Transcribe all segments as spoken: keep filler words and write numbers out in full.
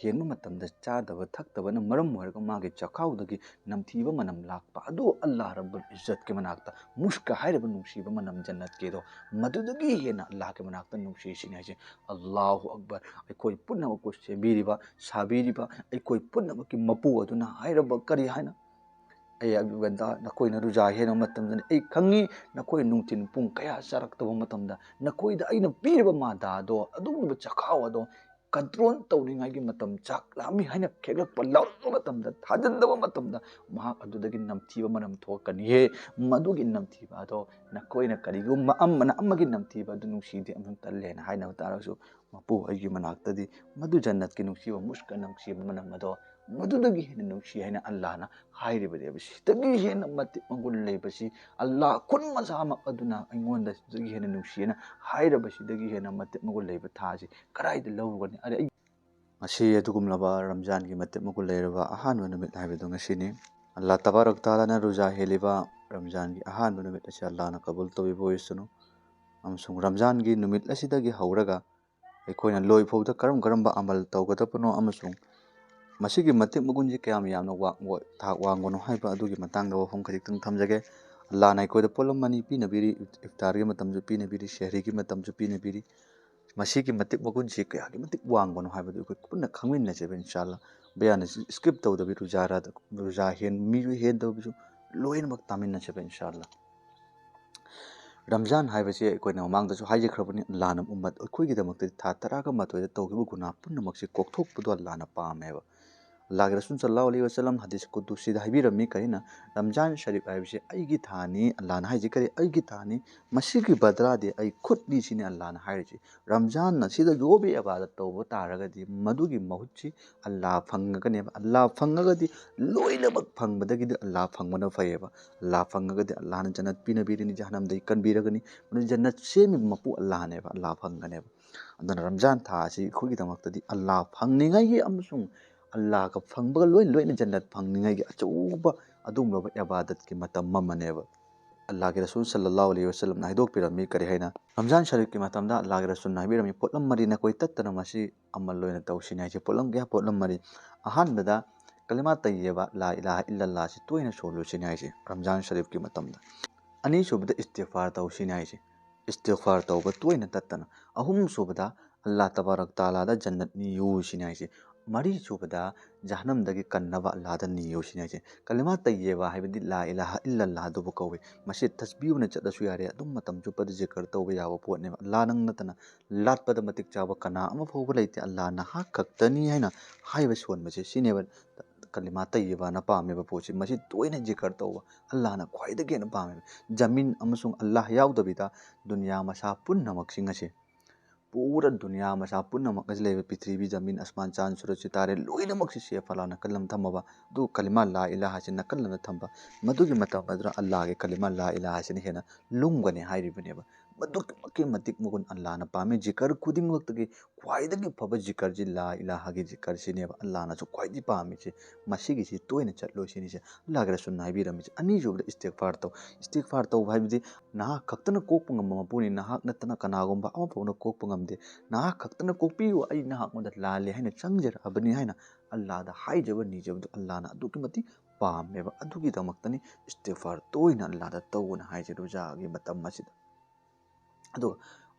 ꯍꯦꯟꯕ ꯃꯇꯝꯗ ꯆꯥꯗꯕ ꯊꯛꯇꯕꯅ ꯃꯔꯝ ꯑꯣꯏꯔꯒ ꯃꯥꯒꯤ ꯆꯈꯥꯎꯗꯒꯤ ꯅꯝꯊꯤꯕ ꯃꯅꯝ ꯂꯥꯛꯄ ꯑꯗꯨ ꯑꯜꯂꯥꯍ ꯔꯕꯨꯜ ꯏꯖꯠꯀꯤ ꯃꯅꯥꯛꯇ ꯃꯨꯁꯀ ꯍꯥꯏꯔꯤꯕ ꯅꯨꯡꯁꯤꯕ ꯃꯅꯝ ꯖꯟꯅꯠꯀꯤꯗꯣ ꯃꯗꯨꯗꯒꯤ ꯍꯦꯟꯅ ꯑꯜꯂꯥꯍꯒꯤ ꯃꯅꯥꯛꯇ ꯅꯨꯡꯁꯤꯁꯤꯅꯤ ꯍꯥꯏꯁꯦ꯫ ꯑꯜꯂꯥꯍꯨ ꯑꯛꯕꯔ꯫ ꯑꯩꯈꯣꯏ ꯄꯨꯝꯅꯃꯛꯄꯨ ꯁꯦꯝꯕꯤꯔꯤꯕ, ꯁꯥꯕꯤꯔꯤꯕ, ꯑꯩꯈꯣꯏ ꯄꯨꯝꯅꯃꯛꯀꯤ ꯃꯄꯨ ꯑꯗꯨꯅ ꯍꯥꯏꯔꯕ ꯀꯔꯤ ꯍꯥꯏꯅ ꯑꯩ ꯑꯕꯤ ꯕꯟꯗꯥ, ꯅꯈꯣꯏꯅ ꯔꯨꯖꯥ ꯍꯦꯟꯕ ꯃꯇꯝꯗꯅꯤ꯫ ꯑꯩ ꯈꯪꯉꯤ ꯅꯈꯣꯏ ꯅꯨꯡꯊꯤꯜ ꯄꯨꯡ ꯀꯌꯥ ꯆꯥꯔꯛꯇꯕ ꯃꯇꯝꯗ ꯅꯈꯣꯏꯗ ꯑꯩꯅ ꯄꯤꯔꯤꯕ ꯃꯥꯗꯥꯗꯣ, ꯑꯗꯨꯒꯨꯝꯂꯕ ꯆꯈꯥꯎ ꯑꯗꯣ ꯀꯟꯇ꯭ꯔꯣꯜ ꯇꯧꯅꯤꯡꯉꯥꯏꯒꯤ ꯃꯇꯝ, ꯆꯥꯛ ꯂꯥꯝꯃꯤ ꯍꯥꯏꯅ ꯈꯦꯛꯂꯛꯄ ꯂꯥꯎꯔꯛꯄ ꯃꯇꯝꯗ ꯊꯥꯖꯤꯟꯗꯕ ꯃꯇꯝꯗ ꯃꯍꯥꯛ ꯑꯗꯨꯗꯒꯤ ꯅꯝꯊꯤꯕ ꯃꯅꯝ ꯊꯣꯛꯀꯅꯤꯍꯦ꯫ ꯃꯗꯨꯒꯤ ꯅꯝꯊꯤꯕ ꯑꯗꯣ ꯅꯈꯣꯏꯅ ꯀꯔꯤꯒꯨꯝꯕ ꯑꯃꯅ ꯑꯃꯒꯤ ꯅꯝꯊꯤꯕ ꯑꯗꯨ ꯅꯨꯡꯁꯤꯗꯦ ꯑꯃꯁꯨꯡ ꯇꯜꯂꯦꯅ ꯍꯥꯏꯅꯕ ꯇꯥꯔꯒꯁꯨ, ꯃꯄꯨ ꯑꯩꯒꯤ ꯃꯅꯥꯛꯇꯗꯤ ꯃꯗꯨ ꯖꯟꯅꯠꯀꯤ ꯅꯨꯡꯁꯤꯕ, ꯃꯨꯁꯀ ꯅꯨꯡꯁꯤꯕ ꯃꯅꯝ ꯑꯗꯣ ꯃꯗꯨꯗꯒꯤ ꯍꯦꯟꯅ ꯅꯨꯡꯁꯤ ꯍꯥꯏꯅ ꯑꯜꯂꯥꯍꯅ ꯍꯥꯏꯔꯤꯕꯅꯦꯕ꯫ ꯁꯤꯗꯒꯤ ꯍꯦꯟꯅ ꯃꯇꯤꯛ ꯃꯒꯨꯟ ꯂꯩꯕꯁꯤ, ꯑꯜꯂꯥꯍ ꯈꯨꯟ ꯃꯁꯥꯃꯛ ꯑꯗꯨꯅ ꯑꯩꯉꯣꯟꯗ ꯁꯤꯗꯒꯤ ꯍꯦꯟꯅ ꯅꯨꯡꯁꯤ ꯍꯥꯏꯅ ꯍꯥꯏꯔꯕꯁꯤꯗꯒꯤ ꯍꯦꯟꯅ ꯃꯇꯤꯛ ꯃꯒꯨꯟ ꯂꯩꯕ ꯊꯥꯁꯤ ꯀꯗꯥꯏꯗ ꯂꯧꯔꯨꯒꯅꯤ? ꯑꯗ ꯑꯩ ꯉꯁꯤ ꯑꯗꯨꯒꯨꯝꯂꯕ ꯔꯝꯖꯥꯟꯒꯤ ꯃꯇꯤꯛ ꯃꯒꯨꯟ ꯂꯩꯔꯕ ꯑꯍꯥꯟꯕ ꯅꯨꯃꯤꯠ ꯍꯥꯏꯕꯗꯨ ꯉꯁꯤꯅꯤ꯫ ꯑꯜꯂꯥꯍ ꯇꯕꯥꯔꯛ ꯇꯥꯂꯥꯅ ꯔꯨꯖꯥ ꯍꯦꯜꯂꯤꯕ ꯔꯝꯖꯥꯟꯒꯤ ꯑꯍꯥꯟꯕ ꯅꯨꯃꯤꯠ ꯑꯁꯤ ꯑꯜꯂꯥꯍꯅ ꯀꯕꯨꯜ ꯇꯧꯕꯤꯕ ꯑꯣꯏꯁꯅꯨ꯫ ꯑꯃꯁꯨꯡ ꯔꯝꯖꯥꯟꯒꯤ ꯅꯨꯃꯤꯠ ꯑꯁꯤꯗꯒꯤ ꯍꯧꯔꯒ ꯑꯩꯈꯣꯏꯅ ꯂꯣꯏ ꯐꯥꯎꯗ ꯀꯔꯝ ꯀꯔꯝꯕ ꯑꯃꯜ ꯇꯧꯒꯗꯕꯅꯣ ꯑꯃꯁꯨꯡ ꯃꯁꯤꯒꯤ ꯃꯇꯤꯛ ꯃꯒꯨꯟꯁꯤ ꯀꯌꯥꯝ ꯌꯥꯝꯅ ꯋꯥꯡ-, ꯋꯥ-, ꯊꯥꯛ ꯋꯥꯡꯕꯅꯣ ꯍꯥꯏꯕ ꯑꯗꯨꯒꯤ ꯃꯇꯥꯡꯗ ꯋꯥꯐꯝ ꯈꯖꯤꯛꯇꯪ ꯊꯝꯖꯒꯦ꯫ ꯑꯜꯂꯥꯍꯅ ꯑꯩꯈꯣꯏꯗ ꯄꯣꯠꯂꯝ ꯑꯅꯤ ꯄꯤꯅꯕꯤꯔꯤ, ꯏꯐꯇꯥꯔꯒꯤ ꯃꯇꯝꯁꯨ ꯄꯤꯅꯕꯤꯔꯤ, ꯁꯦꯍꯔꯤꯒꯤ ꯃꯇꯝꯁꯨ ꯄꯤꯅꯕꯤꯔꯤ꯫ ꯃꯁꯤꯒꯤ ꯃꯇꯤꯛ ꯃꯒꯨꯟꯁꯤ ꯀꯌꯥꯒꯤ ꯃꯇꯤꯛ ꯋꯥꯡꯕꯅꯣ ꯍꯥꯏꯕꯗꯨ ꯑꯩꯈꯣꯏ ꯄꯨꯟꯅ ꯈꯪꯃꯤꯟꯅꯁꯦꯕ, ꯏꯟꯁꯥꯜꯂꯥ꯫ ꯕꯌꯥꯅ skip ꯇꯧꯗꯕꯤ ꯔꯨꯖꯥ ꯔꯥ-, ꯔꯨꯖꯥ ꯍꯦꯟ-, ꯃꯤꯁꯨ ꯍꯦꯟꯗꯕꯁꯨ ꯂꯣꯏꯅꯃꯛ ꯇꯥꯃꯤꯟꯅꯁꯦꯕ, ꯏꯟꯁꯥꯜꯂꯥ꯫ ꯔꯝꯖꯥꯟ ꯍꯥꯏꯕꯁꯤ ꯑꯩꯈꯣꯏꯅ ꯃꯃꯥꯡꯗꯁꯨ ꯍꯥꯏꯖꯈ꯭ꯔꯕꯅꯤ, ꯑꯜꯂꯥꯍꯅ ꯎꯝꯃꯠ ꯑꯩꯈꯣꯏꯒꯤꯗꯃꯛꯇꯗꯤ ꯊꯥ ꯇꯔꯥꯒ ꯃꯥꯊꯣꯏꯗ ꯇꯧꯈꯤꯕ ꯒꯨꯅꯥꯍ ꯄꯨꯝꯅꯃꯛꯁꯤ ꯀꯣꯛꯊꯣꯛꯄꯗꯣ ꯑꯜꯂꯥꯍꯅ ꯄꯥꯝꯃꯦꯕ꯫ ꯑꯜꯂꯥꯍꯒꯤ ꯔꯁꯨꯜ ꯁꯜꯂꯜꯂꯥꯍꯨ ꯑꯂꯩꯍꯤ ꯋꯁꯜꯂꯝ ꯍꯗꯤꯁ ꯀꯨꯗꯨꯁꯤꯗ ꯍꯥꯏꯕꯤꯔꯝꯃꯤ, ꯀꯔꯤꯅ, "ꯔꯝꯖꯥꯟ ꯁꯔꯤꯐ ꯍꯥꯏꯕꯁꯤ ꯑꯩꯒꯤ ꯊꯥꯅꯤ", ꯑꯜꯂꯥꯍꯅ ꯍꯥꯏꯁꯤ ꯀꯔꯤ? "ꯑꯩꯒꯤ ꯊꯥꯅꯤ, ꯃꯁꯤꯒꯤ ꯕꯗ꯭ꯔꯥꯗꯤ ꯑꯩ ꯈꯨꯠꯅꯤ", ꯁꯤꯅꯤ ꯑꯜꯂꯥꯍꯅ ꯍꯥꯏꯔꯤꯁꯤ꯫ ꯔꯝꯖꯥꯟ ꯑꯁꯤꯗ ꯖꯣꯕꯤ ꯏꯕꯥꯗꯠ ꯇꯧꯕ ꯇꯥꯔꯒꯗꯤ ꯃꯗꯨꯒꯤ ꯃꯍꯨꯠꯁꯤ ꯑꯜꯂꯥꯍ ꯐꯪꯉꯒꯅꯦꯕ꯫ ꯑꯜꯂꯥꯍ ꯐꯪꯉꯒꯗꯤ ꯂꯣꯏꯅꯃꯛ ꯐꯪꯕꯗꯒꯤꯗꯤ ꯑꯜꯂꯥꯍ ꯐꯪꯕꯅ ꯐꯩꯌꯦꯕ꯫ ꯑꯜꯂꯥꯍ ꯐꯪꯉꯒꯗꯤ ꯑꯜꯂꯥꯍꯅ ꯖꯟꯅꯠ ꯄꯤꯅꯕꯤꯔꯅꯤ, ꯖꯍꯟꯅꯝꯗꯒꯤ ꯀꯟꯕꯤꯔꯒꯅꯤ꯫ ꯃꯗꯨ ꯖꯟꯅꯠ ꯁꯦꯝꯃꯤꯕ ꯃꯄꯨ ꯑꯜꯂꯥꯍꯅꯦꯕ, ꯑꯜꯂꯥꯍ ꯐꯪꯒꯅꯦꯕ꯫ ꯑꯗꯨꯅ ꯔꯝꯖꯥꯟ ꯊꯥ ꯑꯁꯤ ꯑꯩꯈꯣꯏꯒꯤꯗꯃꯛꯇꯗꯤ ꯑꯜꯂꯥꯍ ꯐꯪꯅꯤꯡꯉꯥꯏꯒꯤ ꯑꯃꯁꯨꯡ ꯑꯜꯂꯥꯍꯒ ꯐꯪꯕꯒ ꯂꯣꯏ ꯂꯣꯏꯅ ꯖꯟꯅꯠ ꯐꯪꯅꯤꯡꯉꯥꯏꯒꯤ ꯑꯆꯧꯕ ꯑꯗꯨꯒꯨꯝꯂꯕ ꯏꯕꯥꯗꯠꯀꯤ ꯃꯇꯝ ꯑꯃꯅꯦꯕ꯫ ꯑꯜꯂꯥꯍꯒꯤ ꯔꯁꯨꯜ ꯁꯜꯂꯜꯂꯥꯍꯨ ꯑꯂꯩꯍꯤ ꯋꯁꯜꯂꯝꯅ ꯍꯥꯏꯗꯣꯛꯄꯤꯔꯝꯃꯤ꯫ ꯀꯔꯤ ꯍꯥꯏꯅ? ꯔꯝꯖꯥꯟ ꯁꯔꯤꯐꯀꯤ ꯃꯇꯝꯗ ꯑꯜꯂꯥꯍꯒꯤ ꯔꯁꯨꯜꯅ ꯍꯥꯏꯕꯤꯔꯝꯃꯤ, ꯄꯣꯠꯂꯝ ꯃꯔꯤ ꯅꯥꯀꯣꯏ ꯇꯠꯇꯅ ꯃꯁꯤ ꯑꯃꯜ ꯑꯣꯏꯅ ꯇꯧꯁꯤꯅꯤ ꯍꯥꯏꯁꯦ꯫ ꯄꯣꯠꯂꯝ ꯀꯌꯥ? ꯄꯣꯠꯂꯝ ꯃꯔꯤ꯫ ꯑꯍꯥꯟꯕꯗ ꯀꯂꯤꯃꯥ ꯇꯩꯌꯦꯕ ꯂꯥ ꯏꯂꯥꯍ ꯏꯜꯂꯜꯂꯥꯍꯁꯤ ꯇꯣꯏꯅ ꯁꯣꯜꯂꯨꯁꯤꯅꯤ ꯍꯥꯏꯁꯦ ꯔꯝꯖꯥꯟ ꯁꯔꯤꯐꯀꯤ ꯃꯇꯝꯗ꯫ ꯑꯅꯤꯁꯨꯕꯗ ꯏꯁꯇꯤꯒꯐꯥꯔ ꯇꯧꯁꯤꯅꯤ ꯍꯥꯏꯁꯦ꯫ ꯏꯁꯇꯤꯒꯐꯥꯔ ꯇꯧꯕ ꯇꯣꯏꯅ ꯇꯠꯇꯅ꯫ ꯑꯍꯨꯝꯁꯨꯕꯗ ꯑꯜꯂꯥꯍ ꯇꯕꯥꯔꯛ ꯇꯥꯂꯥꯗ ꯖꯟꯅꯠ ꯅꯤꯌꯨ ꯁꯤꯅꯤ ꯍꯥꯏꯁꯦ꯫ ꯃꯔꯤꯁꯨꯕꯗ ꯖꯍꯅꯝꯗꯒꯤ ꯀꯟꯅꯕ ꯑꯜꯂꯥꯍꯗ ꯅꯤꯌꯨ ꯁꯤꯅꯤ ꯍꯥꯏꯁꯦ꯫ ꯀꯂꯤꯃꯥ ꯇꯩꯌꯦꯕ ꯍꯥꯏꯕꯗꯤ ꯂꯥ ꯏꯂꯥꯍ ꯏꯜꯂꯜꯂꯥꯍ ꯑꯗꯨꯕꯨ ꯀꯧꯏ꯫ ꯃꯁꯤ ꯇꯁꯕꯤꯍꯨꯅ ꯆꯠꯂꯁꯨ ꯌꯥꯔꯦ, ꯑꯗꯨꯝ ꯃꯇꯝ ꯆꯨꯞꯄꯗ ꯖꯤꯀꯔ ꯇꯧꯕ ꯌꯥꯕ ꯄꯣꯠꯅꯦꯕ꯫ ꯑꯜꯂꯥꯍ ꯅꯪ ꯅꯠꯇꯅ ꯂꯥꯠꯄꯗ ꯃꯇꯤꯛ ꯆꯥꯕ ꯀꯅꯥ ꯑꯃ ꯐꯥꯎꯕ ꯂꯩꯇꯦ, ꯑꯜꯂꯥꯍ ꯅꯍꯥꯛ ꯈꯛꯇꯅꯤ ꯍꯥꯏꯅ ꯍꯥꯏꯕ ꯁꯣꯟꯕꯁꯦ ꯁꯤꯅꯦꯕ ꯀꯂꯤꯃꯥ ꯇꯩꯌꯤꯕꯥꯅ ꯄꯥꯝꯃꯤꯕ ꯄꯣꯠꯁꯤ꯫ ꯃꯁꯤ ꯇꯣꯏꯅ ꯖꯤꯀꯔ ꯇꯧꯕ ꯑꯜꯂꯥꯍꯅ ꯈ꯭ꯋꯥꯏꯗꯒꯤ ꯍꯦꯟꯅ ꯄꯥꯝꯃꯦꯕ꯫ ꯖꯃꯤꯟ ꯑꯃꯁꯨꯡ ꯑꯜꯂꯥꯍ ꯌꯥꯎꯗꯕꯤꯗ ꯗꯨꯅꯤꯌꯥ ꯃꯁꯥ ꯄꯨꯝꯅꯃꯛꯁꯤꯡ ꯑꯁꯤ, ꯄꯨꯔꯥ ꯗꯨꯅꯤꯌꯥ ꯃꯁꯥ ꯄꯨꯝꯅꯃꯛ ꯑꯁꯤ ꯂꯩꯕ ꯄ꯭ꯔꯤꯊꯤꯕꯤ, ꯖꯃꯤꯟ, ꯑꯁꯃꯥꯟ, ꯆꯥꯟ, ꯁꯨꯔꯖ, ꯁꯤꯇꯥꯔꯦ ꯂꯣꯏꯅꯃꯛꯁꯤ ꯁꯦꯐ ꯑꯜꯂꯥꯍꯅ ꯅꯥꯀꯜ ꯑꯃ ꯊꯝꯃꯕ, ꯑꯗꯨ ꯀꯂꯤꯃꯥ ꯂꯥ ꯏꯂꯥꯍ ꯑꯁꯤ ꯅꯥꯀꯜ ꯑꯃꯗ ꯊꯝꯕ꯫ ꯃꯗꯨꯒꯤ ꯃꯇꯝ ꯑꯗꯨꯗ ꯑꯜꯂꯥꯍꯒꯤ ꯀꯂꯤꯃꯥ ꯂꯥ ꯏꯂꯥꯍ ꯑꯁꯤꯅ ꯍꯦꯟꯅ ꯂꯨꯝꯒꯅꯤ ꯍꯥꯏꯔꯤꯕꯅꯦꯕ꯫ ꯃꯗꯨꯛꯀꯤ ꯃꯇꯤꯛ ꯃꯒꯨꯟ ꯑꯜꯂꯥꯍꯅ ꯄꯥꯝꯃꯤ꯫ ꯖꯤꯀꯔ ꯈꯨꯗꯤꯡꯃꯛꯇꯒꯤ ꯈ꯭ꯋꯥꯏꯗꯒꯤ ꯐꯕ ꯖꯤꯀꯔꯁꯤ ꯂꯥ ꯏꯂꯥꯍꯒꯤ ꯖꯤꯀꯔꯁꯤꯅꯦꯕ ꯑꯜꯂꯥꯍꯅꯁꯨ ꯈ꯭ꯋꯥꯏꯗꯒꯤ ꯄꯥꯝꯃꯤꯁꯦ꯫ ꯃꯁꯤꯒꯤꯁꯤ ꯇꯣꯏꯅ ꯆꯠꯂꯣ ꯁꯤꯅꯤꯁꯦ ꯑꯜꯂꯥꯍꯒꯤ ꯔꯁꯨꯜꯅ ꯍꯥꯏꯕꯤꯔꯝꯃꯤꯁꯦ꯫ ꯑꯅꯤꯁꯨꯕꯗ ꯏꯁꯇꯤꯒꯐꯥꯔ ꯇꯧ꯫ ꯏꯁꯇꯤꯒꯐꯥꯔ ꯇꯧꯕ ꯍꯥꯏꯕꯗꯤ ꯅꯍꯥꯛ ꯈꯛꯇꯅ ꯀꯣꯛꯄ ꯉꯝꯕ ꯃꯄꯨꯅꯤ, ꯅꯍꯥꯛ ꯅꯠꯇꯅ ꯀꯅꯥꯒꯨꯝꯕ ꯑꯃꯐꯥꯎꯅ ꯀꯣꯛꯄ ꯉꯝꯗꯦ꯫ ꯅꯍꯥꯛ ꯈꯛꯇꯅ ꯀꯣꯛꯄꯤꯌꯨ, ꯑꯩ ꯅꯍꯥꯛꯉꯣꯟꯗ ꯂꯥꯜꯂꯦ ꯍꯥꯏꯅ ꯆꯪꯖꯔꯛꯑꯕꯅꯤ ꯍꯥꯏꯅ ꯑꯜꯂꯥꯍꯗ ꯍꯥꯏꯖꯕ ꯅꯤꯖꯕꯗꯨ ꯑꯜꯂꯥꯍꯅ ꯑꯗꯨꯛꯀꯤ ꯃꯇꯤꯛ ꯄꯥꯝꯃꯦꯕ꯫ ꯑꯗꯨꯒꯤꯗꯃꯛꯇꯅꯤ ꯏꯁꯇꯤꯒꯐꯥꯔ ꯇꯣꯏꯅ ꯑꯜꯂꯥꯍꯗ ꯇꯧꯑꯣꯅ ꯍꯥꯏꯁꯦ ꯔꯣꯖꯥꯒꯤ ꯃꯇꯝ ꯑꯁꯤꯗ꯫ ꯑꯗꯨꯒ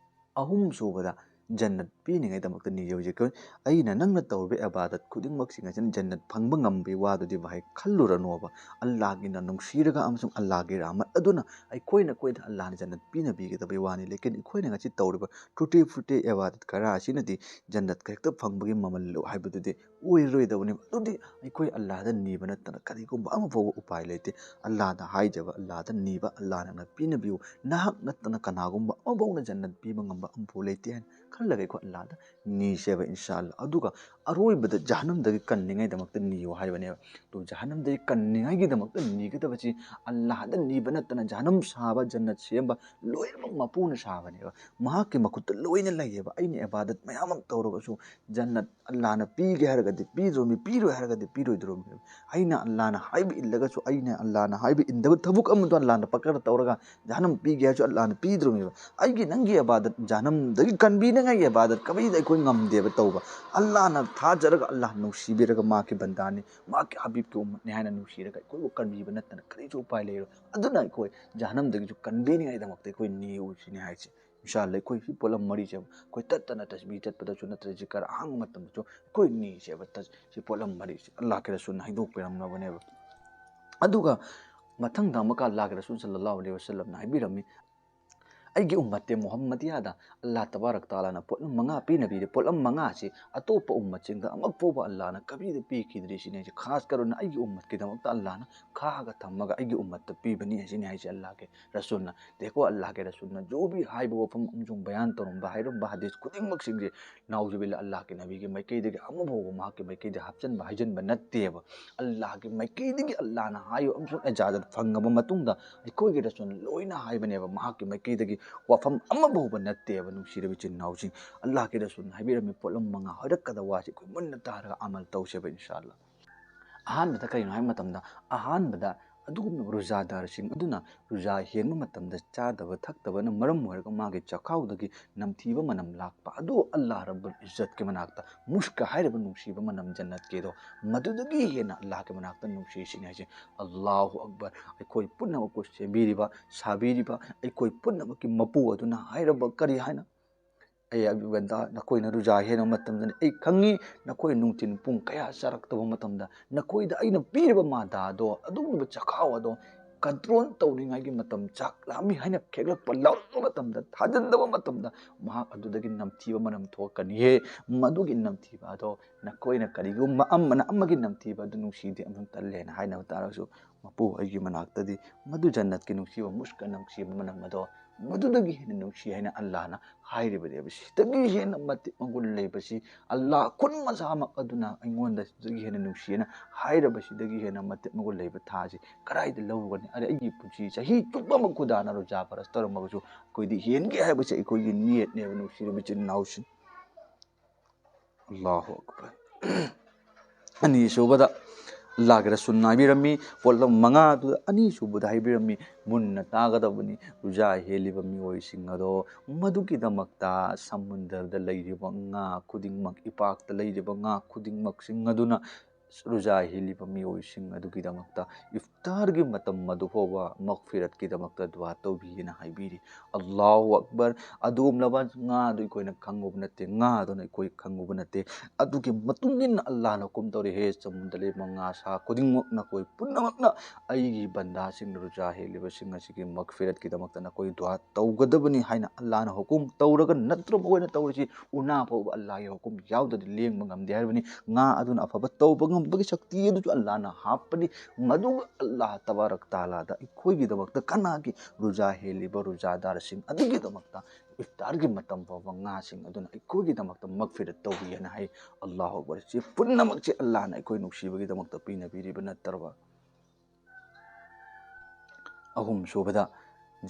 ꯑꯍꯨꯝꯁꯨꯕꯗ ꯖꯟꯅꯠ ꯄꯤꯅꯤꯡꯉꯥꯏꯗꯃꯛꯇ ꯅꯤꯖꯧ꯫ ꯍꯧꯖꯤꯛ ꯑꯩꯅ ꯅꯪꯅ ꯇꯧꯔꯤꯕ ꯏꯕꯥꯗꯠ ꯈꯨꯗꯤꯡꯃꯛꯁꯤꯡ ꯑꯁꯤꯅ ꯖꯟꯅꯠ ꯐꯪꯕ ꯉꯝꯕꯒꯤ ꯋꯥꯗꯨꯗꯤ ꯚꯥꯏ ꯈꯜꯂꯨꯔꯅꯣꯕ꯫ ꯑꯜꯂꯥꯍꯒꯤꯅ ꯅꯨꯡꯁꯤꯔꯒ ꯑꯃꯁꯨꯡ ꯑꯜꯂꯥꯍꯒꯤ ꯔꯍꯃꯠ ꯑꯗꯨꯅ ꯑꯩꯈꯣꯏꯅ ꯑꯩꯈꯣꯏꯗ ꯑꯜꯂꯥꯍꯅ ꯖꯟꯅꯠ ꯄꯤꯅꯕꯤꯒꯗꯕꯒꯤ ꯋꯥꯅꯤ꯫ ꯂꯦꯀꯤꯟ ꯑꯩꯈꯣꯏꯅ ꯉꯁꯤ ꯇꯧꯔꯤꯕ ꯇꯨꯇꯦ ꯐꯨꯇꯦ ꯏꯕꯥꯗꯠ ꯈꯔ ꯑꯁꯤꯅꯗꯤ ꯖꯟꯅꯠ ꯍꯦꯛꯇ ꯐꯪꯕꯒꯤ ꯃꯃꯜ ꯍꯥꯏꯕꯗꯨꯗꯤ ꯑꯣꯏꯔꯣꯏꯗꯕꯅꯤ꯫ ꯑꯗꯨꯗꯤ ꯑꯩꯈꯣꯏ ꯑꯜꯂꯥꯍꯗ ꯅꯤꯕ ꯅꯠꯇꯅ ꯀꯔꯤꯒꯨꯝꯕ ꯑꯃ ꯐꯥꯎꯕ ꯎꯄꯥꯏ ꯂꯩꯇꯦ꯫ ꯑꯜꯂꯥꯍꯗ ꯍꯥꯏꯖꯕ, ꯑꯜꯂꯥꯍꯗ ꯅꯤꯕ, ꯑꯜꯂꯥꯍꯅ ꯅꯪꯅ ꯄꯤꯅꯕꯤꯌꯨ, ꯅꯍꯥꯛ ꯅꯠꯇꯅ ꯀꯅꯥꯒꯨꯝꯕ ꯑꯃꯐꯥꯎꯅ ꯖꯟꯅꯠ ꯄꯤꯕ ꯉꯝꯕ ꯑꯃꯐꯥꯎ ꯂꯩꯇꯦ ꯍꯥꯏꯅ ꯈꯜꯂꯒ ꯑꯩꯈꯣꯏ ꯑꯜꯂꯥꯍꯗ ꯅꯤꯁꯦꯕ ꯏꯟꯁꯥ ꯑꯜꯂꯥꯍ꯫ ꯑꯗꯨꯒ ꯑꯔꯣꯏꯕꯗ ꯖꯍꯟꯅꯝꯗꯒꯤ ꯀꯟꯅꯤꯡꯉꯥꯏꯗꯃꯛꯇ ꯅꯤꯌꯨ ꯍꯥꯏꯕꯅꯦꯕ꯫ ꯑꯗꯨ ꯖꯍꯟꯅꯝꯗꯒꯤ ꯀꯟꯅꯤꯡꯉꯥꯏꯒꯤꯗꯃꯛꯇ ꯅꯤꯒꯗꯕꯁꯤ ꯑꯜꯂꯥꯍꯗ ꯅꯤꯕ ꯅꯠꯇꯅ, ꯖꯍꯟꯅꯝ ꯁꯥꯕ, ꯖꯟꯅꯠ ꯁꯦꯝꯕ ꯂꯣꯏꯅꯃꯛ ꯃꯄꯨꯅ ꯁꯥꯕꯅꯦꯕ꯫ ꯃꯍꯥꯛꯀꯤ ꯃꯈꯨꯠꯇ ꯂꯣꯏꯅ ꯂꯩꯌꯦꯕ꯫ ꯑꯩꯅ ꯏꯕꯥꯗꯠ ꯃꯌꯥꯝ ꯑꯃ ꯇꯧꯔꯒꯁꯨ ꯖꯟꯅꯠ ꯑꯜꯂꯥꯍꯅ ꯄꯤꯒꯦ ꯍꯥꯏꯔꯒꯗꯤ ꯄꯤꯗ꯭ꯔꯣꯃꯤ, ꯄꯤꯔꯣꯏ ꯍꯥꯏꯔꯒꯗꯤ ꯄꯤꯔꯣꯏꯗ꯭ꯔꯣꯃꯤ꯫ ꯑꯩꯅ ꯑꯜꯂꯥꯍꯅ ꯍꯥꯏꯕ ꯏꯜꯂꯒꯁꯨ, ꯑꯩꯅ ꯑꯜꯂꯥꯍꯅ ꯍꯥꯏꯕ ꯏꯟꯗꯕ ꯊꯕꯛ ꯑꯃꯗꯣ ꯑꯜꯂꯥꯍꯅ ꯄꯀꯔ ꯇꯧꯔꯒ ꯖꯍꯟꯅꯝ ꯄꯤꯒꯦ ꯍꯥꯏꯔꯁꯨ ꯑꯜꯂꯥꯍꯅ ꯄꯤꯗ꯭ꯔꯣꯃꯦꯕ꯫ ꯑꯩꯒꯤ ꯅꯪꯒꯤ ꯏꯕꯥꯗꯠ, ꯖꯍꯟꯅꯝꯗꯒꯤ ꯀꯟꯕꯤꯅꯉꯥꯏꯒꯤ ꯏꯕꯥꯗꯠ ꯀꯔꯤꯗ ꯑꯩꯈꯣꯏ ꯉꯝꯗꯦꯕ ꯇꯧꯕ꯫ ꯑꯜꯂꯥꯍꯅ ꯊꯥꯖꯔꯒ, ꯑꯜꯂꯥꯍ ꯅꯨꯡꯁꯤꯕꯤꯔꯒ ꯃꯍꯥꯛꯀꯤ ꯕꯟꯗꯥꯅꯤ, ꯃꯍꯥꯛꯀꯤ ꯍꯕꯤꯕꯀꯤ ꯎꯝꯃꯠꯅꯤ ꯍꯥꯏꯅ ꯅꯨꯡꯁꯤꯔꯒ ꯑꯩꯈꯣꯏꯕꯨ ꯀꯟꯕꯤꯕ ꯅꯠꯇꯅ ꯀꯔꯤꯁꯨ ꯎꯄꯥꯏ ꯂꯩꯔꯣꯏ꯫ ꯑꯗꯨꯅ ꯑꯩꯈꯣꯏ ꯖꯍꯟꯅꯝꯗꯒꯤꯁꯨ ꯀꯟꯕꯤꯅꯤꯡꯉꯥꯏꯗꯃꯛꯇ ꯑꯩꯈꯣꯏ ꯅꯤꯌꯨ ꯁꯤꯅꯤ ꯍꯥꯏꯁꯦ꯫ ꯏꯟꯁꯥ ꯑꯜꯂꯥꯍ ꯑꯩꯈꯣꯏ ꯁꯤ ꯄꯣꯠꯂꯝ ꯃꯔꯤꯁꯦ ꯑꯩꯈꯣꯏ ꯇꯠꯇꯅ ꯇꯁꯕꯤ ꯆꯠꯄꯗꯁꯨ ꯅꯠꯇ꯭ꯔꯒ ꯖꯤꯀꯔ ꯑꯍꯥꯡꯕ ꯃꯇꯝꯗꯁꯨ ꯑꯩꯈꯣꯏ ꯅꯤꯁꯦꯕ꯫ ꯇꯁ-, ꯁꯤ ꯄꯣꯠꯂꯝ ꯃꯔꯤꯁꯦ ꯑꯜꯂꯥꯍꯀꯤ ꯔꯁꯨꯜꯅ ꯍꯥꯏꯗꯣꯛꯄꯤꯔꯝꯂꯕꯅꯦꯕ꯫ ꯑꯗꯨꯒ ꯃꯊꯪꯗ ꯑꯃꯨꯛꯀ ꯑꯜꯂꯥꯍꯀꯤ ꯔꯁꯨꯜ ꯁꯜꯂꯜꯂꯥꯍꯨ ꯑꯂꯩꯍꯤ ꯋꯁꯜꯂꯝꯅ ꯍꯥꯏꯕꯤꯔꯝꯃꯤ, "ꯑꯩꯒꯤ ꯎꯝꯃꯠꯇꯦ ꯃꯨꯍꯝꯃꯗꯤꯌꯥꯗ ꯑꯜꯂꯥꯍ ꯇꯕꯥꯔꯛ ꯇꯥꯂꯥꯅ ꯄꯣꯠꯂꯝ ꯃꯉꯥ ꯄꯤꯅꯕꯤꯔꯦ꯫ ꯄꯣꯠꯂꯝ ꯃꯉꯥꯁꯤ ꯑꯇꯣꯞꯄ ꯎꯝꯃꯠꯁꯤꯡꯗ ꯑꯃꯛ ꯐꯥꯎꯕ ꯑꯜꯂꯥꯍꯅ ꯀꯕꯤꯗ ꯄꯤꯈꯤꯗ꯭ꯔꯤ ꯁꯤꯅꯤ ꯍꯥꯏꯁꯦ꯫ ꯈꯥꯁ ꯀꯔꯨꯅ ꯑꯩꯒꯤ ꯎꯝꯃꯠꯀꯤꯗꯃꯛꯇ ꯑꯜꯂꯥꯍꯅ ꯈꯥꯛꯑꯒ ꯊꯝꯃꯒ ꯑꯩꯒꯤ ꯎꯝꯃꯠꯇ ꯄꯤꯕꯅꯤ ꯁꯤꯅꯤ ꯍꯥꯏꯁꯦ ꯑꯜꯂꯥꯍꯀꯤ ꯔꯁꯨꯜꯅ꯫ ꯗꯦꯈꯣ, ꯑꯜꯂꯥꯍꯀꯤ ꯔꯁꯨꯜꯅ ꯖꯣ ꯚꯤ ꯍꯥꯏꯕ ꯋꯥꯐꯝ ꯑꯃꯁꯨꯡ ꯕꯌꯥꯟ ꯇꯧꯔꯝꯕ, ꯍꯥꯏꯔꯝꯕ ꯍꯗꯤꯁ ꯈꯨꯗꯤꯡꯃꯛꯁꯤꯡꯁꯦ ꯅꯥꯎꯖꯨꯕꯤꯜꯂꯥ ꯑꯜꯂꯥꯍꯀꯤ ꯅꯕꯤꯒꯤ ꯃꯥꯏꯀꯩꯗꯒꯤ ꯑꯃꯐꯥꯎꯕ ꯃꯍꯥꯛꯀꯤ ꯃꯥꯏꯀꯩꯗ ꯍꯥꯞꯆꯤꯟꯕ ꯍꯩꯖꯤꯟꯕ ꯅꯠꯇꯦꯕ꯫ ꯑꯜꯂꯥꯍꯀꯤ ꯃꯥꯏꯀꯩꯗꯒꯤ ꯑꯜꯂꯥꯍꯅ ꯍꯥꯏꯕ ꯑꯃꯁꯨꯡ ꯏꯖꯥꯖꯠ ꯐꯪꯉꯕ ꯃꯇꯨꯡꯗ ꯑꯩꯈꯣꯏꯒꯤ ꯔꯁꯨꯜ ꯂꯣꯏꯅ ꯍꯥꯏꯕꯅꯦꯕ꯫ ꯃꯍꯥꯛꯀꯤ ꯃꯥꯏꯀꯩꯗꯒꯤ ꯋꯥꯐꯝ ꯑꯃꯐꯥꯎꯕ ꯅꯠꯇꯦꯕ, ꯅꯨꯡꯁꯤꯔꯕ ꯏꯆꯤꯟ ꯏꯅꯥꯎꯁꯤꯡ꯫ ꯑꯜꯂꯥꯍꯀꯤ ꯔꯁꯨꯜꯅ ꯍꯥꯏꯕꯤꯔꯝꯃꯤ ꯄꯣꯠꯂꯝ ꯃꯉꯥ, ꯍꯥꯏꯔꯛꯀꯗꯕ ꯋꯥꯁꯤ ꯑꯩꯈꯣꯏ ꯃꯨꯟꯅ ꯇꯥꯔꯒ ꯑꯃꯜ ꯇꯧꯁꯦꯕ ꯏꯟꯁꯥ ꯑꯜꯂꯥꯍ꯫ ꯑꯍꯥꯟꯕꯗ ꯀꯔꯤꯅꯣ ꯍꯥꯏꯕ ꯃꯇꯝꯗ, ꯑꯍꯥꯟꯕꯗ ꯑꯗꯨꯒꯨꯝꯂꯕ ꯔꯨꯖꯥꯗꯥꯔꯁꯤꯡ ꯑꯗꯨꯅ ꯔꯨꯖꯥ ꯍꯦꯟꯕ ꯃꯇꯝꯗ ꯆꯥꯗꯕ ꯊꯛꯇꯕꯅ ꯃꯔꯝ ꯑꯣꯏꯔꯒ ꯃꯥꯒꯤ ꯆꯈꯥꯎꯗꯒꯤ ꯅꯝꯊꯤꯕ ꯃꯅꯝ ꯂꯥꯛꯄ ꯑꯗꯨ ꯑꯜꯂꯥꯍ ꯔꯕꯨꯜ ꯏꯖꯠꯀꯤ ꯃꯅꯥꯛꯇ ꯃꯨꯁꯀ ꯍꯥꯏꯔꯤꯕ ꯅꯨꯡꯁꯤꯕ ꯃꯅꯝ ꯖꯟꯅꯠꯀꯤꯗꯣ, ꯃꯗꯨꯗꯒꯤ ꯍꯦꯟꯅ ꯑꯜꯂꯥꯍꯀꯤ ꯃꯅꯥꯛꯇ ꯅꯨꯡꯁꯤꯁꯤꯅꯤ ꯍꯥꯏꯁꯦ꯫ ꯑꯜꯂꯥꯍꯨ ꯑꯛꯕꯔ꯫ ꯑꯩꯈꯣꯏ ꯄꯨꯝꯅꯃꯛꯄꯨ ꯁꯦꯝꯕꯤꯔꯤꯕ, ꯁꯥꯕꯤꯔꯤꯕ, ꯑꯩꯈꯣꯏ ꯄꯨꯝꯅꯃꯛꯀꯤ ꯃꯄꯨ ꯑꯗꯨꯅ ꯍꯥꯏꯔꯕ ꯀꯔꯤ ꯍꯥꯏꯅ? "ꯑꯩ ꯑꯕꯨ ꯕꯟꯗꯥ, ꯅꯈꯣꯏꯅ ꯔꯨꯖꯥ ꯍꯦꯟꯕ ꯃꯇꯝꯗꯅꯤ꯫ ꯑꯩ ꯈꯪꯉꯤ, ꯅꯈꯣꯏ ꯅꯨꯡꯊꯤꯜ ꯄꯨꯡ ꯀꯌꯥ ꯆꯥꯔꯛꯇꯕ ꯃꯇꯝꯗ ꯅꯈꯣꯏꯗ ꯑꯩꯅ ꯄꯤꯔꯤꯕ ꯃꯥꯗꯥ ꯑꯗꯣ, ꯑꯗꯨꯒꯨꯝꯂꯕ ꯆꯈꯥꯎ ꯑꯗꯣ ꯀꯟꯇ꯭ꯔꯣꯜ ꯇꯧꯅꯤꯡꯉꯥꯏꯒꯤ ꯃꯇꯝ, ꯆꯥꯛ ꯂꯥꯝꯃꯤ ꯍꯥꯏꯅ ꯈꯦꯛꯂꯛꯄ ꯂꯥꯎꯔꯛꯄ ꯃꯇꯝꯗ, ꯊꯥꯖꯤꯟꯗꯕ ꯃꯇꯝꯗ ꯃꯍꯥꯛ ꯑꯗꯨꯗꯒꯤ ꯅꯝꯊꯤꯕ ꯃꯅꯝ ꯊꯣꯛꯂꯛꯀꯅꯤꯌꯦ꯫ ꯃꯗꯨꯒꯤ ꯅꯝꯊꯤꯕ ꯑꯗꯣ ꯅꯈꯣꯏꯅ ꯀꯔꯤꯒꯨꯝꯕ ꯑꯃꯅ ꯑꯃꯒꯤ ꯅꯝꯊꯤꯕ ꯑꯗꯨ ꯅꯨꯡꯁꯤꯗꯦ ꯑꯃꯁꯨꯡ ꯇꯜꯂꯦꯅ ꯍꯥꯏꯅꯕ ꯇꯥꯔꯒꯁꯨ, ꯃꯄꯨ ꯑꯩꯒꯤ ꯃꯅꯥꯛꯇꯗꯤ ꯃꯗꯨ ꯖꯟꯅꯠꯀꯤ ꯅꯨꯡꯁꯤꯕ, ꯃꯨꯁꯀ ꯅꯨꯡꯁꯤꯕ ꯃꯅꯝ ꯑꯗꯣ ꯃꯗꯨꯗꯒꯤ ꯍꯦꯟꯅ ꯅꯨꯡꯁꯤ ꯍꯥꯏꯅ ꯑꯜꯂꯥꯍꯅ ꯍꯥꯏꯔꯤꯕꯅꯦꯕ꯫ ꯁꯤꯗꯒꯤ ꯍꯦꯟꯅ ꯃꯇꯤꯛ ꯃꯒꯨꯟ ꯂꯩꯕꯁꯤ, ꯑꯜꯂꯥꯍ ꯈꯨꯟ ꯃꯁꯥꯃꯛ ꯑꯗꯨꯅ ꯑꯩꯉꯣꯟꯗ ꯁꯤꯗꯒꯤ ꯍꯦꯟꯅ ꯅꯨꯡꯁꯤꯅ ꯍꯥꯏꯔꯕꯁꯤꯗꯒꯤ ꯍꯦꯟꯅ ꯃꯇꯤꯛ ꯃꯒꯨꯟ ꯂꯩꯕ ꯊꯥꯁꯤ ꯀꯗꯥꯏꯗ ꯂꯧꯔꯨꯒꯅꯤ? ꯑꯗꯩ ꯑꯩꯒꯤ ꯄꯨꯟꯁꯤ ꯆꯍꯤ ꯆꯨꯞꯄ ꯑꯃ ꯈꯨꯗꯥꯅ ꯔꯣꯖꯥ ꯐꯔꯁ ꯇꯧꯔꯝꯃꯒꯁꯨ ꯑꯩꯈꯣꯏꯗꯤ ꯍꯦꯟꯒꯦ ꯍꯥꯏꯕꯁꯦ ꯑꯩꯈꯣꯏꯒꯤ ꯅꯤꯌꯠꯅꯦꯕ, ꯅꯨꯡꯁꯤꯔꯕ ꯏꯆꯤꯟ ꯏꯅꯥꯎꯁꯤꯡ꯫ ꯑꯜꯂꯥꯍꯨ ꯑꯛꯕꯔ꯫ ꯑꯅꯤꯁꯨꯕꯗ ꯑꯜꯂꯥꯍꯒꯤ ꯔꯁꯨꯜꯅ ꯍꯥꯏꯕꯤꯔꯝꯃꯤ, ꯄꯣꯠꯂꯝ ꯃꯉꯥꯗꯨꯗ ꯑꯅꯤꯁꯨꯕꯗ ꯍꯥꯏꯕꯤꯔꯝꯃꯤ, ꯃꯨꯟꯅ ꯇꯥꯒꯗꯕꯅꯤ꯫ ꯔꯨꯖꯥ ꯍꯦꯜꯂꯤꯕ ꯃꯤꯑꯣꯏꯁꯤꯡ ꯑꯗꯣ ꯃꯗꯨꯒꯤꯗꯃꯛꯇ ꯁꯃꯨꯗ꯭ꯔꯗ ꯂꯩꯔꯤꯕ ꯉꯥ ꯈꯨꯗꯤꯡꯃꯛ, ꯏꯄꯥꯛꯇ ꯂꯩꯔꯤꯕ ꯉꯥ ꯈꯨꯗꯤꯡꯃꯛꯁꯤꯡ ꯑꯗꯨꯅ ꯔꯨꯖꯥ ꯍꯦꯜꯂꯤꯕ ꯃꯤꯑꯣꯏꯁꯤꯡ ꯑꯗꯨꯒꯤꯗꯃꯛꯇ ꯏꯐꯇꯥꯔꯒꯤ ꯃꯇꯝ ꯑꯗꯨ ꯐꯥꯎꯕ ꯃꯒꯐꯤꯔꯠꯀꯤꯗꯃꯛꯇ ꯗꯨꯋꯥ ꯇꯧꯕꯤꯌꯦꯅ ꯍꯥꯏꯕꯤꯔꯤ꯫ ꯑꯜꯂꯥꯍꯨ ꯑꯛꯕꯔ꯫ ꯑꯗꯨꯒꯨꯝꯂꯕ ꯉꯥꯗꯨ ꯑꯩꯈꯣꯏꯅ ꯈꯪꯉꯨꯕ ꯅꯠꯇꯦ, ꯉꯥꯗꯨꯅ ꯑꯩꯈꯣꯏ ꯈꯪꯉꯨꯕ ꯅꯠꯇꯦ꯫ ꯑꯗꯨꯒꯤ ꯃꯇꯨꯡ ꯏꯟꯅ ꯑꯜꯂꯥꯍꯅ ꯍꯨꯀꯨꯝ ꯇꯧꯔꯤ, "ꯍꯦ ꯁꯃꯨꯗ꯭ꯔꯗ ꯂꯩꯕ ꯉꯥ ꯁꯥ ꯈꯨꯗꯤꯡꯃꯛ, ꯅꯈꯣꯏ ꯄꯨꯝꯅꯃꯛꯅ ꯑꯩꯒꯤ ꯕꯟꯗꯥꯁꯤꯡ, ꯔꯨꯖꯥ ꯍꯦꯜꯂꯤꯕꯁꯤꯡ ꯑꯁꯤꯒꯤ ꯃꯒꯐꯤꯔꯠꯀꯤꯗꯃꯛꯇ ꯅꯈꯣꯏ ꯗꯨꯋꯥ ꯇꯧꯒꯗꯕꯅꯤ" ꯍꯥꯏꯅ ꯑꯜꯂꯥꯍꯅ ꯍꯨꯀꯨꯝ ꯇꯧꯔꯒ ꯅꯠꯇ꯭ꯔꯣ ꯃꯈꯣꯏꯅ ꯇꯧꯔꯤꯁꯤ? ꯎꯅꯥ ꯐꯥꯎꯕ ꯑꯜꯂꯥꯍꯒꯤ ꯍꯨꯀꯨꯝ ꯌꯥꯎꯗꯗꯤ ꯂꯦꯡꯕ ꯉꯝꯗꯦ ꯍꯥꯏꯔꯕꯅꯤ꯫ ꯉꯥ ꯑꯗꯨꯅ ꯑꯐꯕ ꯇꯧꯕ ꯉꯝꯕꯒꯤ ꯁꯛꯇꯤ ꯑꯗꯨꯁꯨ ꯑꯜꯂꯥꯍꯅ ꯍꯥꯞꯄꯅꯤ꯫ ꯃꯗꯨꯒ ꯑꯜꯂꯥꯍ ꯇꯕꯥꯔꯛ ꯇꯥꯂꯥꯗ ꯑꯩꯈꯣꯏꯒꯤꯗꯃꯛꯇ ꯀꯅꯥꯒꯤ ꯔꯨꯖꯥ ꯍꯦꯜꯂꯤꯕ ꯔꯨꯖꯥꯗꯥꯔꯁꯤꯡ ꯑꯗꯨꯒꯤꯗꯃꯛꯇ ꯏꯐꯇꯥꯔꯒꯤ ꯃꯇꯝ ꯐꯥꯎꯕ ꯉꯥꯁꯤꯡ ꯑꯗꯨꯅ ꯑꯩꯈꯣꯏꯒꯤꯗꯃꯛꯇ ꯃꯒꯐꯤꯔꯠ ꯇꯧꯕꯤꯌꯦꯅ ꯍꯥꯏ꯫ ꯑꯜꯂꯥꯍꯨ ꯑꯛꯕꯔ꯫ ꯁꯤ ꯄꯨꯝꯅꯃꯛꯁꯦ ꯑꯜꯂꯥꯍꯅ ꯑꯩꯈꯣꯏ ꯅꯨꯡꯁꯤꯕꯒꯤꯗꯃꯛꯇ ꯄꯤꯅꯕꯤꯔꯤꯕ ꯅꯠꯇ꯭ꯔꯕ? ꯑꯍꯨꯝ ꯁꯨꯕꯗ,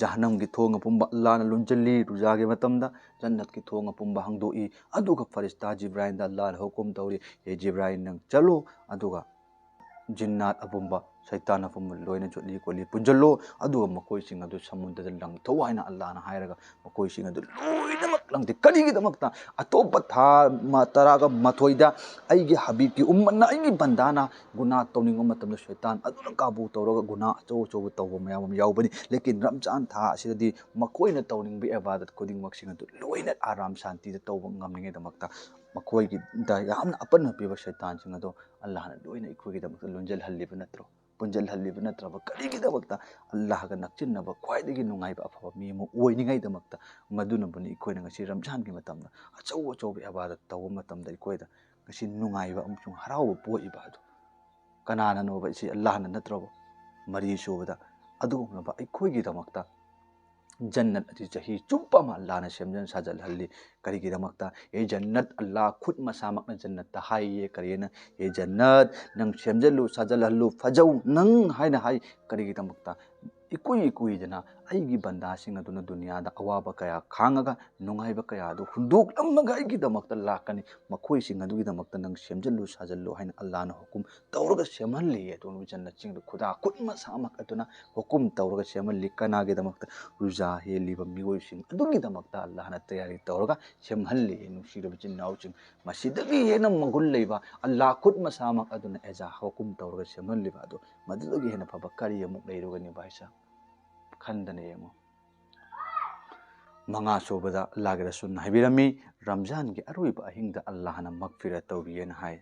ꯖꯍꯟꯅꯝꯒꯤ ꯊꯣꯡ ꯑꯄꯨꯝꯕ ꯑꯜꯂꯥꯍꯅ ꯂꯣꯟꯁꯤꯜꯂꯤ꯫ ꯔꯨꯖꯥꯒꯤ ꯃꯇꯝꯗ ꯖꯟꯅꯠꯀꯤ ꯊꯣꯡ ꯑꯄꯨꯝꯕ ꯍꯥꯡꯗꯣꯛꯏ꯫ ꯑꯗꯨꯒ ꯐꯔꯤꯁꯇꯥ ꯖꯤꯕ꯭ꯔꯥꯏꯜꯗ ꯑꯜꯂꯥꯍꯅ ꯍꯨꯀꯨꯝ ꯇꯧꯔꯤ, "ꯍꯦ ꯖꯤꯕ꯭ꯔꯥꯏꯜ, ꯅꯪ ꯆꯠꯂꯣ, ꯑꯗꯨꯒ ꯖꯤꯟꯅꯥꯠ ꯑꯄꯨꯝꯕ, ꯁꯩꯇꯥꯟ ꯑꯄꯨꯝꯕ ꯂꯣꯏꯅ ꯆꯣꯠꯂꯤ ꯈꯣꯠꯂꯤ ꯄꯨꯟꯁꯤꯜꯂꯣ, ꯑꯗꯨꯒ ꯃꯈꯣꯏꯁꯤꯡ ꯑꯗꯨ ꯁꯃꯨꯗ꯭ꯔꯗ ꯂꯪꯊꯧ" ꯍꯥꯏꯅ ꯑꯜꯂꯥꯍꯅ ꯍꯥꯏꯔꯒ ꯃꯈꯣꯏꯁꯤꯡ ꯑꯗꯨ ꯂꯣꯏꯅꯃꯛ ꯂꯪꯊꯩ꯫ ꯀꯔꯤꯒꯤꯗꯃꯛꯇ? ꯑꯇꯣꯞꯄ ꯊꯥ ꯃ-, ꯇꯔꯥꯒ ꯃꯥꯊꯣꯏꯗ ꯑꯩꯒꯤ ꯍꯕꯤꯕꯀꯤ ꯎꯝꯃꯠꯅ, ꯑꯩꯒꯤ ꯕꯟꯗꯥꯅ ꯒꯨꯅꯥ ꯇꯧꯅꯤꯡꯕ ꯃꯇꯝꯗ ꯁꯩꯇꯥꯟ ꯑꯗꯨꯅ ꯀꯥꯕꯨ ꯇꯧꯔꯒ ꯒꯨꯅꯥ ꯑꯆꯧ ꯑꯆꯧꯕ ꯇꯧꯕ ꯃꯌꯥꯝ ꯑꯃ ꯌꯥꯎꯕꯅꯤ꯫ ꯂꯦꯀꯤꯟ ꯔꯝꯖꯥꯟ ꯊꯥ ꯑꯁꯤꯗꯗꯤ ꯃꯈꯣꯏꯅ ꯇꯧꯅꯤꯡꯕ ꯏꯕꯥꯗꯠ ꯈꯨꯗꯤꯡꯃꯛꯁꯤꯡ ꯑꯗꯨ ꯂꯣꯏꯅ ꯑꯔꯥꯝ ꯁꯥꯟꯇꯤꯗ ꯇꯧꯕ ꯉꯝꯅꯤꯡꯉꯥꯏꯗꯃꯛꯇ ꯃꯈꯣꯏꯒꯤꯗ ꯌꯥꯝꯅ ꯑꯄꯟꯕ ꯄꯤꯕ ꯁꯩꯇꯥꯟꯁꯤꯡ ꯑꯗꯣ ꯑꯜꯂꯥꯍꯅ ꯂꯣꯏꯅ ꯑꯩꯈꯣꯏꯒꯤꯗꯃꯛꯇ ꯂꯣꯟꯖꯜꯍꯜꯂꯤꯕ ꯅꯠꯇ꯭ꯔꯣ? ꯄꯨꯟꯁꯤꯜꯍꯜꯂꯤꯕ ꯅꯠꯇ꯭ꯔꯕ? ꯀꯔꯤꯒꯤꯗꯃꯛꯇ? ꯑꯜꯂꯥꯍꯒ ꯅꯛꯁꯤꯟꯅꯕ, ꯈ꯭ꯋꯥꯏꯗꯒꯤ ꯅꯨꯡꯉꯥꯏꯕ ꯑꯐꯕ ꯃꯤ ꯑꯃ ꯑꯣꯏꯅꯤꯡꯉꯥꯏꯗꯃꯛꯇ꯫ ꯃꯗꯨꯅꯕꯨꯅꯤ ꯑꯩꯈꯣꯏꯅ ꯉꯁꯤ ꯔꯝꯖꯥꯟꯒꯤ ꯃꯇꯝꯗ ꯑꯆꯧ ꯑꯆꯧꯕ ꯏꯕꯥꯗꯠ ꯇꯧꯕ ꯃꯇꯝꯗ ꯑꯩꯈꯣꯏꯗ ꯉꯁꯤ ꯅꯨꯡꯉꯥꯏꯕ ꯑꯃꯁꯨꯡ ꯍꯔꯥꯎꯕ ꯄꯣꯛꯏꯕ ꯑꯗꯨ꯫ ꯀꯅꯥꯅꯅꯣꯕ? ꯁꯤ ꯑꯜꯂꯥꯍꯅ ꯅꯠꯇ꯭ꯔꯕ? ꯃꯔꯤ ꯁꯨꯕꯗ, ꯑꯗꯨꯒꯨꯝꯂꯕ ꯑꯩꯈꯣꯏꯒꯤꯗꯃꯛꯇ ꯖꯟꯅꯠ ꯑꯁꯤ ꯆꯍꯤ ꯆꯨꯞꯄ ꯑꯃ ꯑꯜꯂꯥꯍꯅ ꯁꯦꯝꯖꯤꯟ ꯁꯥꯖꯤꯜꯍꯜꯂꯤ꯫ ꯀꯔꯤꯒꯤꯗꯃꯛꯇ? "ꯍꯦ ꯖꯟꯅꯠ, ꯑꯜꯂꯥꯍ ꯈꯨꯠ ꯃꯁꯥꯃꯛꯅ ꯖꯟꯅꯠꯇ ꯍꯥꯏꯌꯦ꯫ ꯀꯔꯤꯅ? ꯍꯦ ꯖꯟꯅꯠ, ꯅꯪ ꯁꯦꯝꯖꯤꯜꯂꯨ, ꯁꯥꯖꯤꯜꯍꯜꯂꯨ, ꯐꯖꯧ ꯅꯪ" ꯍꯥꯏꯅ ꯍꯥꯏ꯫ ꯀꯔꯤꯒꯤꯗꯃꯛꯇ? ꯏꯀꯨꯏ ꯀꯨꯏꯗꯅ ꯑꯩꯒꯤ ꯕꯟꯗꯥꯁꯤꯡ ꯑꯗꯨꯅ ꯗꯨꯅꯤꯌꯥꯗ ꯑꯋꯥꯕ ꯀꯌꯥ ꯈꯥꯡꯉꯒ, ꯅꯨꯡꯉꯥꯏꯕ ꯀꯌꯥ ꯑꯗꯨ ꯍꯨꯟꯗꯣꯛꯂꯝꯃꯒ ꯑꯩꯒꯤꯗꯃꯛꯇ ꯂꯥꯛꯀꯅꯤ꯫ ꯃꯈꯣꯏꯁꯤꯡ ꯑꯗꯨꯒꯤꯗꯃꯛꯇ ꯅꯪ ꯁꯦꯝꯖꯤꯜꯂꯨ, ꯁꯥꯖꯤꯜꯂꯨ ꯍꯥꯏꯅ ꯑꯜꯂꯥꯍꯅ ꯍꯨꯀꯨꯝ ꯇꯧꯔꯒ ꯁꯦꯝꯍꯜꯂꯤ꯫ ꯑꯗꯨ ꯖꯟꯅꯠꯁꯤꯡꯗꯨ ꯈꯨꯗꯥ ꯈꯨꯠ ꯃꯁꯥꯃꯛ ꯑꯗꯨꯅ ꯍꯨꯀꯨꯝ ꯇꯧꯔꯒ ꯁꯦꯝꯍꯜꯂꯤ꯫ ꯀꯅꯥꯒꯤꯗꯃꯛꯇ? ꯔꯨꯖꯥ ꯍꯦꯜꯂꯤꯕ ꯃꯤꯑꯣꯏꯁꯤꯡ ꯑꯗꯨꯒꯤꯗꯃꯛꯇ ꯑꯜꯂꯥꯍꯅ ꯇꯌꯥꯔꯤ ꯇꯧꯔꯒ ꯁꯦꯝꯍꯜꯂꯤ꯫ ꯅꯨꯡꯁꯤꯔꯕ ꯏꯆꯤꯟ ꯏꯅꯥꯎꯁꯤꯡ, ꯃꯁꯤꯗꯒꯤ ꯍꯦꯟꯅ ꯃꯒꯨꯟ ꯂꯩꯕ ꯑꯜꯂꯥꯍ ꯈꯨꯠ ꯃꯁꯥꯃꯛ ꯑꯗꯨꯅ ꯑꯦꯖꯥ ꯍꯨꯀꯨꯝ ꯇꯧꯔꯒ ꯁꯦꯝꯍꯜꯂꯤꯕ ꯑꯗꯨ, ꯃꯗꯨꯗꯒꯤ ꯍꯦꯟꯅ ꯐꯕ ꯀꯔꯤ ꯑꯃꯨꯛ ꯂꯩꯔꯨꯒꯅꯤ ꯚꯥꯏꯁꯥ? ꯈꯟꯗꯅ ꯌꯦꯡꯉꯨ꯫ ꯃꯉꯥ ꯁꯨꯕꯗ ꯑꯜꯂꯥꯍꯒꯤ ꯔꯁꯨꯜꯅ ꯍꯥꯏꯕꯤꯔꯝꯃꯤ, ꯔꯝꯖꯥꯟꯒꯤ ꯑꯔꯣꯏꯕ ꯑꯍꯤꯡꯗ ꯑꯜꯂꯥꯍꯅ ꯃꯒꯐꯤꯔꯠ ꯇꯧꯕꯤꯌꯦꯅ ꯍꯥꯏ꯫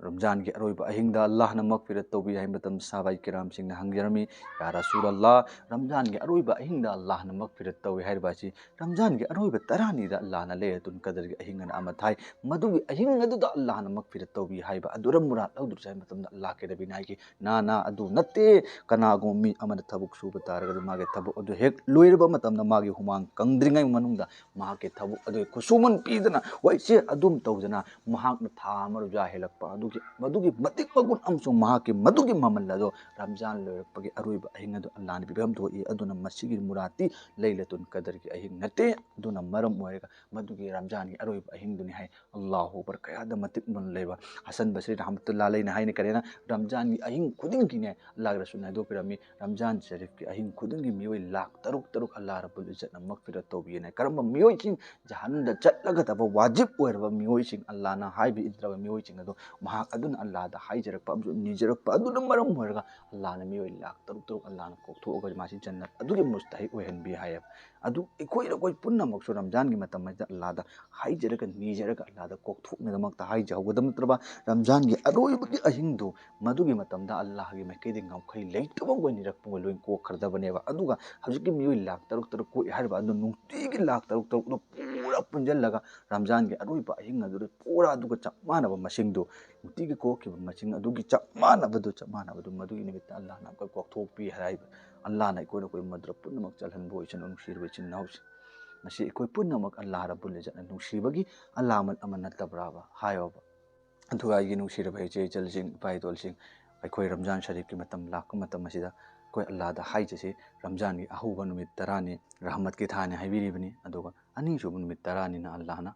ꯔꯝꯖꯥꯟꯒꯤ ꯑꯔꯣꯏꯕ ꯑꯍꯤꯡꯗ ꯑꯜꯂꯥꯍꯅ ꯃꯒꯐꯤꯔꯠ ꯇꯧꯕꯤ ꯍꯥꯏꯕ ꯃꯇꯝꯗ ꯁꯍꯥꯕꯥꯏ ꯀꯤꯔꯥꯝꯁꯤꯡꯅ ꯍꯪꯖꯔꯝꯃꯤ, "ꯌꯥ ꯔꯁꯨꯜ ꯑꯜꯂꯥꯍ, ꯔꯝꯖꯥꯟꯒꯤ ꯑꯔꯣꯏꯕ ꯑꯍꯤꯡꯗ ꯑꯜꯂꯥꯍꯅ ꯃꯒꯐꯤꯔꯠ ꯇꯧꯏ ꯍꯥꯏꯔꯤꯕ ꯑꯁꯤ ꯔꯝꯖꯥꯟꯒꯤ ꯑꯔꯣꯏꯕ ꯇꯔꯥꯅꯤꯗ ꯑꯜꯂꯥꯍꯅ ꯂꯩꯂꯇꯨꯜ ꯀꯗꯔꯒꯤ ꯑꯍꯤꯡ ꯑꯅ ꯑꯃ ꯊꯥꯏ꯫ ꯃꯗꯨꯒꯤ ꯑꯍꯤꯡ ꯑꯗꯨꯗ ꯑꯜꯂꯥꯍꯅ ꯃꯒꯐꯤꯔꯠ ꯇꯧꯕꯤ ꯍꯥꯏꯕ ꯑꯗꯨꯔ ꯃꯨꯔꯥꯗ ꯂꯧꯗ꯭ꯔꯁꯤ" ꯍꯥꯏꯕ ꯃꯇꯝꯗ ꯑꯜꯂꯥꯍꯒꯤ ꯅꯕꯤꯅ ꯍꯥꯏꯈꯤ, "ꯅꯥ, ꯅꯥ, ꯑꯗꯨ ꯅꯠꯇꯦ꯫ ꯀꯅꯥꯒꯨꯝꯕ ꯃꯤ ꯑꯃꯅ ꯊꯕꯛ ꯁꯨꯕ ꯇꯥꯔꯒꯗꯤ ꯃꯥꯒꯤ ꯊꯕꯛ ꯑꯗꯨ ꯍꯦꯛ ꯂꯣꯏꯔꯕ ꯃꯇꯝꯗ ꯃꯥꯒꯤ ꯍꯨꯃꯥꯡ ꯀꯪꯗ꯭ꯔꯤꯉꯩ ꯃꯅꯨꯡꯗ ꯃꯍꯥꯛꯀꯤ ꯊꯕꯛ ꯑꯗꯨ ꯈꯨꯠꯁꯨꯃꯟ ꯄꯤꯗꯅ ꯋꯥꯏꯁꯦ ꯑꯗꯨꯝ ꯇꯧꯗꯅ ꯃꯍꯥꯛꯅ ꯊꯥ ꯑꯃ ꯔꯣꯖꯥ ꯍꯦꯜꯂꯛꯄ ꯑꯗꯨꯒꯤ, ꯃꯗꯨꯒꯤ ꯃꯇꯤꯛ ꯃꯒꯨꯟ ꯑꯃꯁꯨꯡ ꯃꯍꯥꯛꯀꯤ ꯃꯗꯨꯒꯤ ꯃꯃꯜ ꯑꯗꯣ ꯔꯝꯖꯥꯟ ꯂꯣꯏꯔꯛꯄꯒꯤ ꯑꯔꯣꯏꯕ ꯑꯍꯤꯡ ꯑꯗꯨ ꯑꯜꯂꯥꯍꯅ ꯄꯤꯕꯤꯐꯝ ꯊꯣꯛꯏ꯫ ꯑꯗꯨꯅ ꯃꯁꯤꯒꯤ ꯃꯨꯔꯥꯗꯇꯤ ꯂꯩꯂꯇꯨꯜ ꯀꯗꯔꯒꯤ ꯑꯍꯤꯡ ꯅꯠꯇꯦ꯫ ꯑꯗꯨꯅ ꯃꯔꯝ ꯑꯣꯏꯔꯒ ꯃꯗꯨꯒꯤ ꯔꯝꯖꯥꯟꯒꯤ ꯑꯔꯣꯏꯕ ꯑꯍꯤꯡꯗꯨꯅꯤ" ꯍꯥꯏ꯫ ꯑꯜꯂꯥꯍꯨ ꯑꯛꯕꯔ, ꯀꯌꯥꯗ ꯃꯇꯤꯛ ꯃꯒꯨꯟ ꯂꯩꯕ꯫ ꯍꯁꯟ ꯕꯁꯔꯤ ꯔꯍꯃꯇꯨꯜꯂꯥꯍꯤ ꯑꯂꯩꯍꯤꯅ ꯍꯥꯏꯅ ꯀꯔꯤꯅ, ꯔꯝꯖꯥꯟꯒꯤ ꯑꯍꯤꯡ ꯈꯨꯗꯤꯡꯒꯤꯅꯦ, ꯑꯜꯂꯥꯍꯒꯤ ꯔꯁꯨꯜꯅ ꯍꯥꯏꯗꯣꯛꯄꯤꯔꯝꯃꯤ, ꯔꯝꯖꯥꯟ ꯁꯔꯤꯐꯀꯤ ꯑꯍꯤꯡ ꯈꯨꯗꯤꯡꯒꯤ ꯃꯤꯑꯣꯏ ꯂꯥꯈ ꯇꯔꯨꯛ ꯇꯔꯨꯛ ꯑꯜꯂꯥꯍ ꯔꯕꯨꯜ ꯏꯖꯠꯅ ꯃꯒꯐꯤꯔꯠ ꯇꯧꯕꯤꯌꯦꯅ꯫ ꯀꯔꯝꯕ ꯃꯤꯑꯣꯏꯁꯤꯡ ꯖꯍꯟꯗ ꯆꯠꯂꯒꯗꯕ ꯋꯥꯖꯤꯕ ꯑꯣꯏꯔꯕ ꯃꯤꯑꯣꯏꯁꯤꯡ, ꯑꯜꯂꯥꯍꯅ ꯍꯥꯏꯕ ꯏꯟꯗ꯭ꯔꯕ ꯃꯤꯑꯣꯏꯁꯤꯡ ꯑꯗꯣ ꯃꯍꯥꯛ ꯑꯗꯨꯅ ꯑꯜꯂꯥꯍꯗ ꯍꯥꯏꯖꯔꯛꯄ ꯑꯃꯁꯨꯡ ꯅꯤꯖꯔꯛꯄ ꯑꯗꯨꯅ ꯃꯔꯝ ꯑꯣꯏꯔꯒ ꯑꯜꯂꯥꯍꯅ ꯃꯤꯑꯣꯏ ꯂꯥꯈ ꯇꯔꯨꯛ ꯇꯔꯨꯛ ꯑꯜꯂꯥꯍꯅ ꯀꯣꯛꯊꯣꯛꯑꯒ ꯃꯥꯁꯤ ꯖꯟꯅꯠ ꯑꯗꯨꯒꯤ ꯃꯨꯁꯇꯍꯤꯛ ꯑꯣꯏꯍꯟꯕꯤ ꯍꯥꯏꯌꯦꯕ꯫ ꯑꯗꯨ ꯑꯩꯈꯣꯏ, ꯑꯩꯈꯣꯏ ꯄꯨꯝꯅꯃꯛꯁꯨ ꯔꯝꯖꯥꯟꯒꯤ ꯃꯇꯝ ꯑꯁꯤꯗ ꯑꯜꯂꯥꯍꯗ ꯍꯥꯏꯖꯔꯒ ꯅꯤꯖꯔꯒ ꯑꯜꯂꯥꯍꯗ ꯀꯣꯛꯊꯣꯛꯅꯗꯃꯛꯇ ꯍꯥꯏꯖꯍꯧꯒꯗꯕ ꯅꯠꯇ꯭ꯔꯕ? ꯔꯝꯖꯥꯟꯒꯤ ꯑꯔꯣꯏꯕꯒꯤ ꯑꯍꯤꯡꯗꯨ, ꯃꯗꯨꯒꯤ ꯃꯇꯝꯗ ꯑꯜꯂꯥꯍꯒꯤ ꯃꯥꯏꯀꯩꯗꯒꯤ ꯉꯝꯈꯩ ꯂꯩꯇꯕ ꯑꯣꯏꯅ ꯅꯤꯔꯛꯄ ꯑꯣꯏꯅ ꯂꯣꯏ ꯀꯣꯛꯈ꯭ꯔꯗꯕꯅꯦꯕ꯫ ꯑꯗꯨꯒ ꯍꯧꯖꯤꯛꯀꯤ ꯃꯤꯑꯣꯏ ꯂꯥꯈ ꯇꯔꯨꯛ ꯇꯔꯨꯛ ꯀꯣꯛꯏ ꯍꯥꯏꯔꯤꯕ ꯑꯗꯨ ꯅꯨꯡꯇꯤꯒꯤ ꯂꯥꯈ ꯇꯔꯨꯛ ꯇꯔꯨꯛ ꯑꯗꯨ ꯄꯨꯔꯥ ꯄꯨꯂꯞ ꯄꯨꯟꯁꯤꯜꯂꯒ ꯔꯝꯖꯥꯟꯒꯤ ꯑꯔꯣꯏꯕ ꯑꯍꯤꯡ ꯑꯗꯨꯗ ꯄꯨꯔꯥ ꯑꯗꯨꯒ ꯆꯞ ꯃꯥꯟꯅꯕ ꯃꯁꯤꯡꯗꯨ, ꯅꯨꯡꯇꯤꯒꯤ ꯀꯣꯛꯈꯤꯕ ꯃꯁꯤꯡ ꯑꯗꯨꯒꯤ ꯆꯞ ꯃꯥꯟꯅꯕꯗꯨ, ꯆꯞ ꯃꯥꯟꯅꯕꯗꯨ ꯃꯗꯨꯒꯤ ꯅꯨꯃꯤꯠꯇ ꯑꯜꯂꯥꯍꯅ ꯑꯃꯨꯛꯀ ꯀꯣꯛꯊꯣꯛꯄꯤ ꯍꯥꯏꯕ꯫ ꯑꯜꯂꯥꯍꯅ ꯑꯩꯈꯣꯏꯅ ꯑꯩꯈꯣꯏ ꯃꯗꯨꯗ ꯄꯨꯝꯅꯃꯛ ꯆꯜꯍꯟꯕ ꯑꯣꯏꯁꯅꯨ, ꯅꯨꯡꯁꯤꯔꯕ ꯏꯆꯤꯟ ꯏꯅꯥꯎꯁꯤꯡ꯫ ꯃꯁꯤ ꯑꯩꯈꯣꯏ ꯄꯨꯝꯅꯃꯛ ꯑꯜꯂꯥꯍ ꯔꯕꯨꯜ ꯏꯖꯠꯅ ꯅꯨꯡꯁꯤꯕꯒꯤ ꯑꯂꯥꯃꯠ ꯑꯃ ꯅꯠꯇꯕ꯭ꯔꯥꯕ? ꯍꯥꯏꯌꯣꯕ꯫ ꯑꯗꯨꯒ ꯑꯩꯒꯤ ꯅꯨꯡꯁꯤꯔꯕ ꯏꯆꯦ ꯏꯆꯜꯁꯤꯡ, ꯏꯄꯥ ꯏꯇꯣꯜꯁꯤꯡ, ꯑꯩꯈꯣꯏ ꯔꯝꯖꯥꯟ ꯁꯔꯤꯐꯀꯤ ꯃꯇꯝ ꯂꯥꯛꯄ ꯃꯇꯝ ꯑꯁꯤꯗ ꯑꯩꯈꯣꯏ ꯑꯜꯂꯥꯍꯗ ꯍꯥꯏꯖꯁꯤ, ꯔꯝꯖꯥꯟꯒꯤ ꯑꯍꯧꯕ ꯅꯨꯃꯤꯠ ꯇꯔꯥꯅꯤ, ꯔꯍꯃꯠꯀꯤ ꯊꯥꯅꯤ ꯍꯥꯏꯕꯤꯔꯤꯕꯅꯤ꯫ ꯑꯗꯨꯒ ꯑꯅꯤꯁꯨꯕ ꯅꯨꯃꯤꯠ ꯇꯔꯥꯅꯤꯅ ꯑꯜꯂꯥꯍꯅ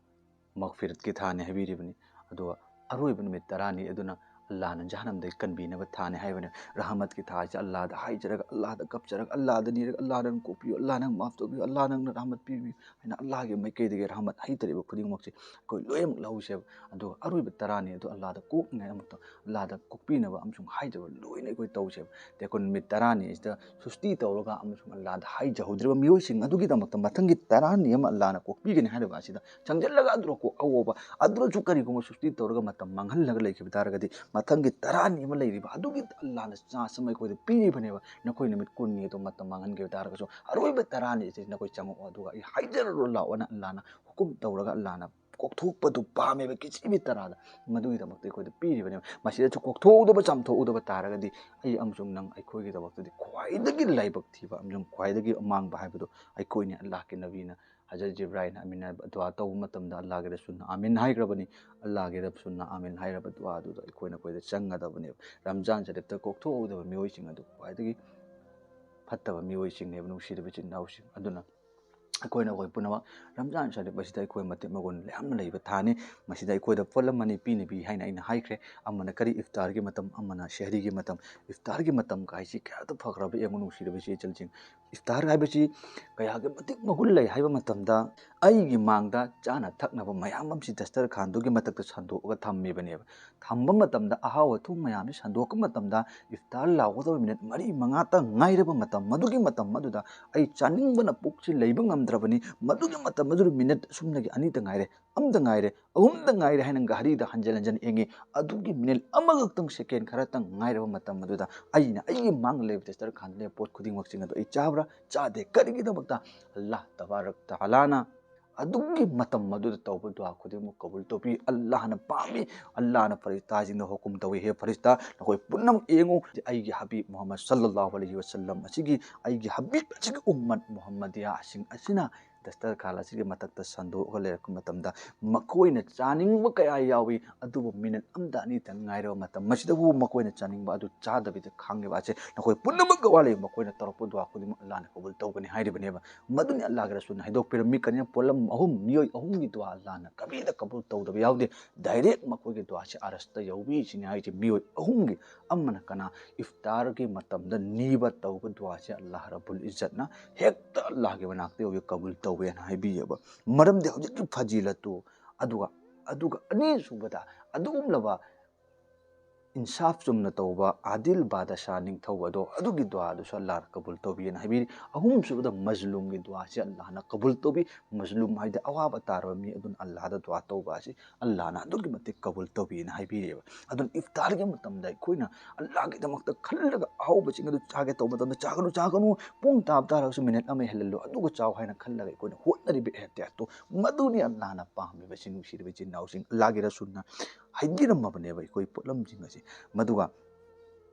ꯃꯒꯐꯤꯔꯠꯀꯤ ꯊꯥꯅꯤ ꯍꯥꯏꯕꯤꯔꯤꯕꯅꯤ꯫ ꯑꯗꯨꯒ ꯑꯔꯣꯏꯕ ꯅꯨꯃꯤꯠ ꯇꯔꯥꯅꯤ ꯑꯗꯨꯅ ꯑꯜꯂꯥꯍꯅ ꯖꯍꯟꯅꯝꯗꯒꯤ ꯀꯟꯕꯤꯅꯕ ꯊꯥꯅꯤ ꯍꯥꯏꯕꯅꯤ꯫ ꯔꯍꯃꯠꯀꯤ ꯊꯥ ꯍꯥꯏꯁꯦ ꯑꯜꯂꯥꯍꯗ ꯍꯥꯏꯖꯔꯒ, ꯑꯜꯂꯥꯍꯗ ꯀꯞꯆꯔꯒ, ꯑꯜꯂꯥꯍꯗ ꯅꯤꯔꯒ, "ꯑꯜꯂꯥꯍ ꯅꯪ ꯀꯣꯛꯄꯤꯌꯨ, ꯑꯜꯂꯥꯍ ꯅꯪ ꯃꯥꯐ ꯇꯧꯕꯤꯌꯨ, ꯑꯜꯂꯥꯍ ꯅꯪꯅ ꯔꯍꯃꯠ ꯄꯤꯕꯤꯌꯨ" ꯍꯥꯏꯅ ꯑꯜꯂꯥꯍꯒꯤ ꯃꯥꯏꯀꯩꯗꯒꯤ ꯔꯍꯃꯠ ꯍꯩꯇꯔꯤꯕ ꯈꯨꯗꯤꯡꯃꯛꯁꯦ ꯑꯩꯈꯣꯏ ꯂꯣꯏꯅꯃꯛ ꯂꯧꯁꯦꯕ꯫ ꯑꯗꯨꯒ ꯑꯔꯣꯏꯕ ꯇꯔꯥꯅꯤ ꯑꯗꯨ ꯑꯜꯂꯥꯍꯗ ꯀꯣꯛꯅꯤꯡꯉꯥꯏ ꯑꯃꯨꯛꯇ, ꯑꯜꯂꯥꯍꯗ ꯀꯣꯛꯄꯤꯅꯕ ꯑꯃꯁꯨꯡ ꯍꯥꯏꯖꯕ ꯂꯣꯏꯅ ꯑꯩꯈꯣꯏ ꯇꯧꯁꯦꯕ꯫ ꯇꯦꯀꯨꯟ ꯅꯨꯃꯤꯠ ꯇꯔꯥꯅꯤ ꯑꯁꯤꯗ ꯁꯨꯁꯇꯤ ꯇꯧꯔꯒ ꯑꯃꯁꯨꯡ ꯑꯜꯂꯥꯍꯗ ꯍꯥꯏꯖꯍꯧꯗ꯭ꯔꯤꯕ ꯃꯤꯑꯣꯏꯁꯤꯡ ꯑꯗꯨꯒꯤꯗꯃꯛꯇ ꯃꯊꯪꯒꯤ ꯇꯔꯥꯅꯤ ꯑꯃ ꯑꯜꯂꯥꯍꯅ ꯀꯣꯛꯄꯤꯒꯅꯤ ꯍꯥꯏꯔꯤꯕ ꯑꯁꯤꯗ ꯆꯪꯁꯤꯜꯂꯒ ꯑꯗꯨꯗ ꯀꯣꯛ ꯑꯍꯧꯕ ꯑꯗꯨꯗꯁꯨ ꯀꯔꯤꯒꯨꯝꯕ ꯁꯨꯁꯇꯤ ꯇꯧꯔꯒ ꯃꯇꯝ ꯃꯥꯡꯍꯜꯂꯒ ꯂꯩꯈꯤꯕ ꯇꯥꯔꯒꯗꯤ, ꯃꯊꯪꯒꯤ ꯇꯔꯥꯅꯤ ꯑꯃ ꯂꯩꯔꯤꯕ ꯑꯗꯨꯒꯤ ꯑꯜꯂꯥꯍꯅ ꯆꯥꯟꯁ ꯑꯃ ꯑꯩꯈꯣꯏꯗ ꯄꯤꯔꯤꯕꯅꯦꯕ꯫ ꯅꯈꯣꯏ ꯅꯨꯃꯤꯠ ꯀꯨꯟꯅꯤ ꯑꯗꯨ ꯃꯇꯝ ꯃꯥꯡꯍꯟꯈꯤꯕ ꯇꯥꯔꯒꯁꯨ, ꯑꯔꯣꯏꯕ ꯇꯔꯥꯅꯤ ꯑꯁꯤ ꯅꯈꯣꯏ ꯆꯪꯉꯛꯑꯣ, ꯑꯗꯨꯒ ꯑꯩ ꯍꯥꯏꯖꯔꯨꯔꯣ ꯂꯥꯛꯑꯣꯅ ꯑꯜꯂꯥꯍꯅ ꯍꯨꯀꯨꯝ ꯇꯧꯔꯒ ꯑꯜꯂꯥꯍꯅ ꯀꯣꯛꯊꯣꯛꯄꯗꯨ ꯄꯥꯝꯃꯦꯕ, ꯀꯤꯆꯤꯕꯤ ꯇꯔꯥꯗ꯫ ꯃꯗꯨꯒꯤꯗꯃꯛꯇ ꯑꯩꯈꯣꯏꯗ ꯄꯤꯔꯤꯕꯅꯦꯕ꯫ ꯃꯁꯤꯗꯁꯨ ꯀꯣꯛꯊꯣꯛꯎꯗꯕ, ꯆꯥꯝꯊꯣꯛꯎꯗꯕ ꯇꯥꯔꯒꯗꯤ, ꯑꯩ ꯑꯃꯁꯨꯡ ꯅꯪ ꯑꯩꯈꯣꯏꯒꯤꯗꯃꯛꯇꯗꯤ ꯈ꯭ꯋꯥꯏꯗꯒꯤ ꯂꯥꯏꯕꯛ ꯊꯤꯕ ꯑꯃꯁꯨꯡ ꯈ꯭ꯋꯥꯏꯗꯒꯤ ꯑꯃꯥꯡꯕ ꯍꯥꯏꯕꯗꯨ ꯑꯩꯈꯣꯏꯅꯤ꯫ ꯑꯜꯂꯥꯍꯀꯤ ꯅꯕꯤꯅ ꯍꯖꯔꯠ ꯖꯤꯕ꯭ꯔꯥꯏꯜꯅ ꯑꯃꯤꯟ ꯍꯥꯏꯕ ꯗꯨꯋꯥ ꯇꯧꯕ ꯃꯇꯝꯗ ꯑꯜꯂꯥꯍꯒꯤ ꯔꯁꯨꯜꯅ ꯑꯥꯃꯤꯟ ꯍꯥꯏꯈ꯭ꯔꯕꯅꯤ꯫ ꯑꯜꯂꯥꯍꯒꯤ ꯔꯁꯨꯜꯅ ꯑꯥꯃꯤꯟ ꯍꯥꯏꯔꯕ ꯗꯨꯋꯥꯗꯨꯗ ꯑꯩꯈꯣꯏꯅ ꯑꯩꯈꯣꯏꯗ ꯆꯪꯒꯗꯕꯅꯦꯕ꯫ ꯔꯝꯖꯥꯟ ꯁꯔꯤꯐꯇ ꯀꯣꯛꯊꯣꯛꯍꯧꯗꯕ ꯃꯤꯑꯣꯏꯁꯤꯡ ꯑꯗꯨ ꯈ꯭ꯋꯥꯏꯗꯒꯤ ꯐꯠꯇꯕ ꯃꯤꯑꯣꯏꯁꯤꯡꯅꯦꯕ, ꯅꯨꯡꯁꯤꯔꯕ ꯏꯆꯤꯟ ꯏꯅꯥꯎꯁꯤꯡ꯫ ꯑꯗꯨꯅ ꯑꯩꯈꯣꯏꯅ ꯑꯩꯈꯣꯏ ꯄꯨꯝꯅꯃꯛ ꯔꯝꯖꯥꯟ ꯁꯔꯤꯐ ꯑꯁꯤꯗ ꯑꯩꯈꯣꯏ ꯃꯇꯤꯛ ꯃꯒꯨꯟ ꯌꯥꯝꯅ ꯂꯩꯕ ꯊꯥꯅꯤ꯫ ꯃꯁꯤꯗ ꯑꯩꯈꯣꯏꯗ ꯄꯣꯠꯂꯝ ꯑꯅꯤ ꯄꯤꯅꯕꯤ ꯍꯥꯏꯅ ꯑꯩꯅ ꯍꯥꯏꯈ꯭ꯔꯦ꯫ ꯑꯃꯅ ꯀꯔꯤ? ꯏꯐꯇꯥꯔꯒꯤ ꯃꯇꯝ, ꯑꯃꯅ ꯁꯦꯍꯔꯤꯒꯤ ꯃꯇꯝ꯫ ꯏꯐꯇꯥꯔꯒꯤ ꯃꯇꯝ ꯀꯥꯏꯁꯤ ꯀꯌꯥꯗ ꯐꯈ꯭ꯔꯕ ꯌꯦꯡꯉꯨ, ꯅꯨꯡꯁꯤꯔꯕ ꯏꯆꯦ ꯏꯆꯜꯁꯤꯡ꯫ ꯏꯐꯇꯥꯔ ꯍꯥꯏꯕꯁꯤ ꯀꯌꯥꯒꯤ ꯃꯇꯤꯛ ꯃꯒꯨꯟ ꯂꯩ ꯍꯥꯏꯕ ꯃꯇꯝꯗ, ꯑꯩꯒꯤ ꯃꯥꯡꯗ ꯆꯥꯅ ꯊꯛꯅꯕ ꯃꯌꯥꯝ ꯑꯃꯁꯤ ꯗꯁꯇꯔ ꯈꯥꯟꯗꯨꯒꯤ ꯃꯊꯛꯇ ꯁꯟꯗꯣꯛꯑꯒ ꯊꯝꯃꯤꯕꯅꯦꯕ꯫ ꯊꯝꯕ ꯃꯇꯝꯗ, ꯑꯍꯥꯎ ꯑꯊꯨꯝ ꯃꯌꯥꯝꯁꯤ ꯁꯟꯗꯣꯛꯄ ꯃꯇꯝꯗ, ꯏꯐꯇꯥꯔ ꯂꯥꯎꯒꯗꯕ ꯃꯤꯅꯤꯠ ꯃꯔꯤ ꯃꯉꯥꯇ ꯉꯥꯏꯔꯕ ꯃꯇꯝ, ꯃꯗꯨꯒꯤ ꯃꯇꯝ ꯑꯗꯨꯗ ꯑꯩ ꯆꯥꯅꯤꯡꯕꯅ ꯄꯨꯛꯁꯤ ꯂꯩꯕ ꯉꯝꯗ꯭ꯔꯕꯅꯤ꯫ ꯃꯗꯨꯒꯤ ꯃꯇꯝ ꯑꯗꯨꯗ ꯃꯤꯅꯤꯠ ꯑꯁꯨꯝꯅꯒꯤ ꯑꯅꯤꯇ ꯉꯥꯏꯔꯦ, ꯑꯃꯇ ꯉꯥꯏꯔꯦ, ꯑꯍꯨꯝꯗ ꯉꯥꯏꯔꯦ ꯍꯥꯏꯅ ꯘꯔꯤꯗ ꯍꯟꯖꯤꯟ ꯍꯟꯖꯤꯟ ꯌꯦꯡꯉꯤ꯫ ꯑꯗꯨꯒꯤ ꯃꯤꯅꯤꯠ ꯑꯃꯈꯛꯇꯪ, ꯁꯦꯀꯦꯟ ꯈꯔꯇꯪ ꯉꯥꯏꯔꯕ ꯃꯇꯝ ꯑꯗꯨꯗ ꯑꯩꯅ ꯑꯩꯒꯤ ꯃꯥꯡꯗ ꯂꯩꯕ ꯗꯁꯇꯔ ꯈꯥꯟꯗ ꯂꯩꯕ ꯄꯣꯠ ꯈꯨꯗꯤꯡꯃꯛꯁꯤꯡ ꯑꯗꯨ ꯑꯩ ꯆꯥꯕ꯭ꯔꯥ? ꯆꯥꯗꯦ꯫ ꯀꯔꯤꯒꯤꯗꯃꯛꯇ? ꯑꯜꯂꯥꯍ ꯇꯕꯥꯔꯛ ꯇꯥꯂꯥꯅ ꯑꯗꯨꯒꯤ ꯃꯇꯝ ꯑꯗꯨꯗ ꯇꯧꯕ ꯗꯨꯋꯥ ꯈꯨꯗꯤꯡꯃꯛ ꯀꯕꯨꯜ ꯇꯧꯕꯤ꯫ ꯑꯜꯂꯥꯍꯅ ꯄꯥꯝꯃꯤ꯫ ꯑꯜꯂꯥꯍꯅ ꯐꯔꯤꯁꯇꯥꯁꯤꯡꯗ ꯍꯨꯀꯨꯝ ꯇꯧꯏ, "ꯍꯦ ꯐꯔꯤꯁꯇꯥ, ꯅꯈꯣꯏ ꯄꯨꯝꯅꯃꯛ ꯌꯦꯡꯉꯨ, ꯑꯩꯒꯤ ꯍꯕꯤꯕ ꯃꯨꯍꯝꯃꯗ ꯁꯜꯂꯜꯂꯥꯍꯨ ꯑꯂꯩꯍꯤ ꯋꯁꯜꯂꯝ ꯑꯁꯤꯒꯤ, ꯑꯩꯒꯤ ꯍꯕꯤꯕ ꯑꯁꯤꯒꯤ ꯎꯝꯃꯠ ꯃꯨꯍꯝꯃꯗꯤꯌꯥꯁꯤꯡ ꯑꯁꯤꯅ ꯗꯁꯇꯔꯈꯥꯟ ꯑꯁꯤꯒꯤ ꯃꯊꯛꯇ ꯁꯟꯗꯣꯛꯑꯒ ꯂꯩꯔꯛꯄ ꯃꯇꯝꯗ ꯃꯈꯣꯏꯅ ꯆꯥꯅꯤꯡꯕ ꯀꯌꯥ ꯌꯥꯎꯏ, ꯑꯗꯨꯕꯨ ꯃꯤꯅꯠ ꯑꯃꯗ ꯑꯅꯤꯇꯪ ꯉꯥꯏꯔꯕ ꯃꯇꯝ, ꯃꯁꯤꯗꯕꯨ ꯃꯈꯣꯏꯅ ꯆꯥꯅꯤꯡꯕ ꯑꯗꯨ ꯆꯥꯗꯕꯤꯗ ꯈꯥꯡꯉꯤꯕ ꯑꯁꯦ ꯅꯈꯣꯏ ꯄꯨꯝꯅꯃꯛ ꯒꯋꯥ ꯂꯩ, ꯃꯈꯣꯏꯅ ꯇꯧꯔꯛꯄ ꯗꯨꯋꯥ ꯈꯨꯗꯤꯡꯃꯛ ꯑꯜꯂꯥꯍꯅ ꯀꯕꯨꯜ ꯇꯧꯒꯅꯤ" ꯍꯥꯏꯔꯤꯕꯅꯦꯕ꯫ ꯃꯗꯨꯅꯤ ꯑꯜꯂꯥꯍꯒꯤ ꯔꯁꯨꯜꯅ ꯍꯥꯏꯗꯣꯛꯄꯤꯔꯝꯃꯤ꯫ ꯀꯔꯤꯅ ꯄꯣꯠꯂꯝ ꯑꯍꯨꯝ, ꯃꯤꯑꯣꯏ ꯑꯍꯨꯝꯒꯤ ꯗꯨꯋꯥ ꯑꯜꯂꯥꯍꯅ ꯀꯔꯤꯗ ꯀꯕꯨꯜ ꯇꯧꯗꯕ ꯌꯥꯎꯗꯦ꯫ ꯗꯥꯏꯔꯦꯛ ꯃꯈꯣꯏꯒꯤ ꯗꯨꯋꯥꯁꯦ ꯑꯔꯁꯇ ꯌꯧꯕꯤ ꯁꯤꯅꯤ ꯍꯥꯏꯁꯦ꯫ ꯃꯤꯑꯣꯏ ꯑꯍꯨꯝꯒꯤ, ꯑꯃꯅ ꯀꯅꯥ? ꯏꯐꯇꯥꯔꯒꯤ ꯃꯇꯝꯗ ꯅꯤꯕ ꯇꯧꯕ ꯗꯨꯋꯥꯁꯦ ꯑꯜꯂꯥꯍ ꯔꯕꯨꯜ ꯏꯖꯠꯅ ꯍꯦꯛꯇ ꯑꯜꯂꯥꯍꯒꯤ ꯃꯅꯥꯛꯇ ꯌꯧꯕꯤ ꯀꯕꯨꯜ ꯇꯧꯋꯦꯅ ꯍꯥꯏꯕꯤꯌꯦꯕ꯫ ꯃꯔꯝꯗꯤ ꯍꯧꯖꯤꯛꯀꯤ ꯐꯖꯤꯂꯠꯇꯨ, ꯑꯗꯨꯒ, ꯑꯗꯨꯒ ꯑꯅꯤꯁꯨꯕꯗ ꯑꯗꯨꯒꯨꯝꯂꯕ ꯏꯟꯁꯥꯐ ꯆꯨꯝꯅ ꯇꯧꯕ ꯑꯥꯗꯤꯜ ꯕꯥꯗꯁꯥ ꯅꯤꯡꯊꯧ ꯑꯗꯣ, ꯑꯗꯨꯒꯤ ꯗꯨꯋꯥꯗꯨꯁꯨ ꯑꯜꯂꯥꯍꯅ ꯀꯕꯨꯜ ꯇꯧꯕꯤꯅ ꯍꯥꯏꯕꯤꯔꯤ꯫ ꯑꯍꯨꯝꯁꯨꯕꯗ ꯃꯖꯂꯨꯝꯒꯤ ꯗꯨꯋꯥꯁꯦ ꯑꯜꯂꯥꯍꯅ ꯀꯕꯨꯜ ꯇꯧꯕꯤ꯫ ꯃꯖꯂꯨꯝ ꯍꯥꯏꯗꯤ ꯑꯋꯥꯕ ꯇꯥꯔꯕ ꯃꯤ ꯑꯗꯨꯅ ꯑꯜꯂꯥꯍꯗ ꯗꯨꯋꯥ ꯇꯧꯕ ꯑꯁꯤ ꯑꯜꯂꯥꯍꯅ ꯑꯗꯨꯛꯀꯤ ꯃꯇꯤꯛ ꯀꯕꯨꯜ ꯇꯧꯕꯤꯅ ꯍꯥꯏꯕꯤꯔꯦꯕ꯫ ꯑꯗꯨꯅ ꯏꯐꯇꯥꯔꯒꯤ ꯃꯇꯝꯗ ꯑꯩꯈꯣꯏꯅ ꯑꯜꯂꯥꯍꯒꯤꯗꯃꯛꯇ ꯈꯜꯂꯒ ꯑꯍꯥꯎꯕꯁꯤꯡ ꯑꯗꯨ ꯆꯥꯒꯦ ꯇꯧꯕ ꯃꯇꯝꯗ, "ꯆꯥꯒꯅꯨ, ꯆꯥꯒꯅꯨ, ꯄꯨꯡ ꯇꯥꯕ ꯇꯥꯔꯒꯁꯨ ꯃꯤꯅꯤꯠ ꯑꯃ ꯍꯦꯜꯍꯜꯂꯨ, ꯑꯗꯨꯒ ꯆꯥꯎ" ꯍꯥꯏꯅ ꯈꯜꯂꯒ ꯑꯩꯈꯣꯏꯅ ꯍꯣꯠꯅꯔꯤꯕ ꯑꯦꯍꯇꯤꯌꯥꯠꯇꯨ, ꯃꯗꯨꯅꯤ ꯑꯜꯂꯥꯍꯅ ꯄꯥꯝꯃꯤꯕꯁꯤ꯫ ꯅꯨꯡꯁꯤꯔꯕ ꯏꯆꯤꯟ ꯏꯅꯥꯎꯁꯤꯡ, ꯑꯜꯂꯥꯍꯒꯤ ꯔꯁꯨꯜꯅ ꯍꯥꯏꯕꯤꯔꯝꯃꯕꯅꯦꯕ ꯑꯩꯈꯣꯏ ꯄꯣꯠꯂꯝꯁꯤꯡ ꯑꯁꯤ꯫ ꯃꯗꯨꯒ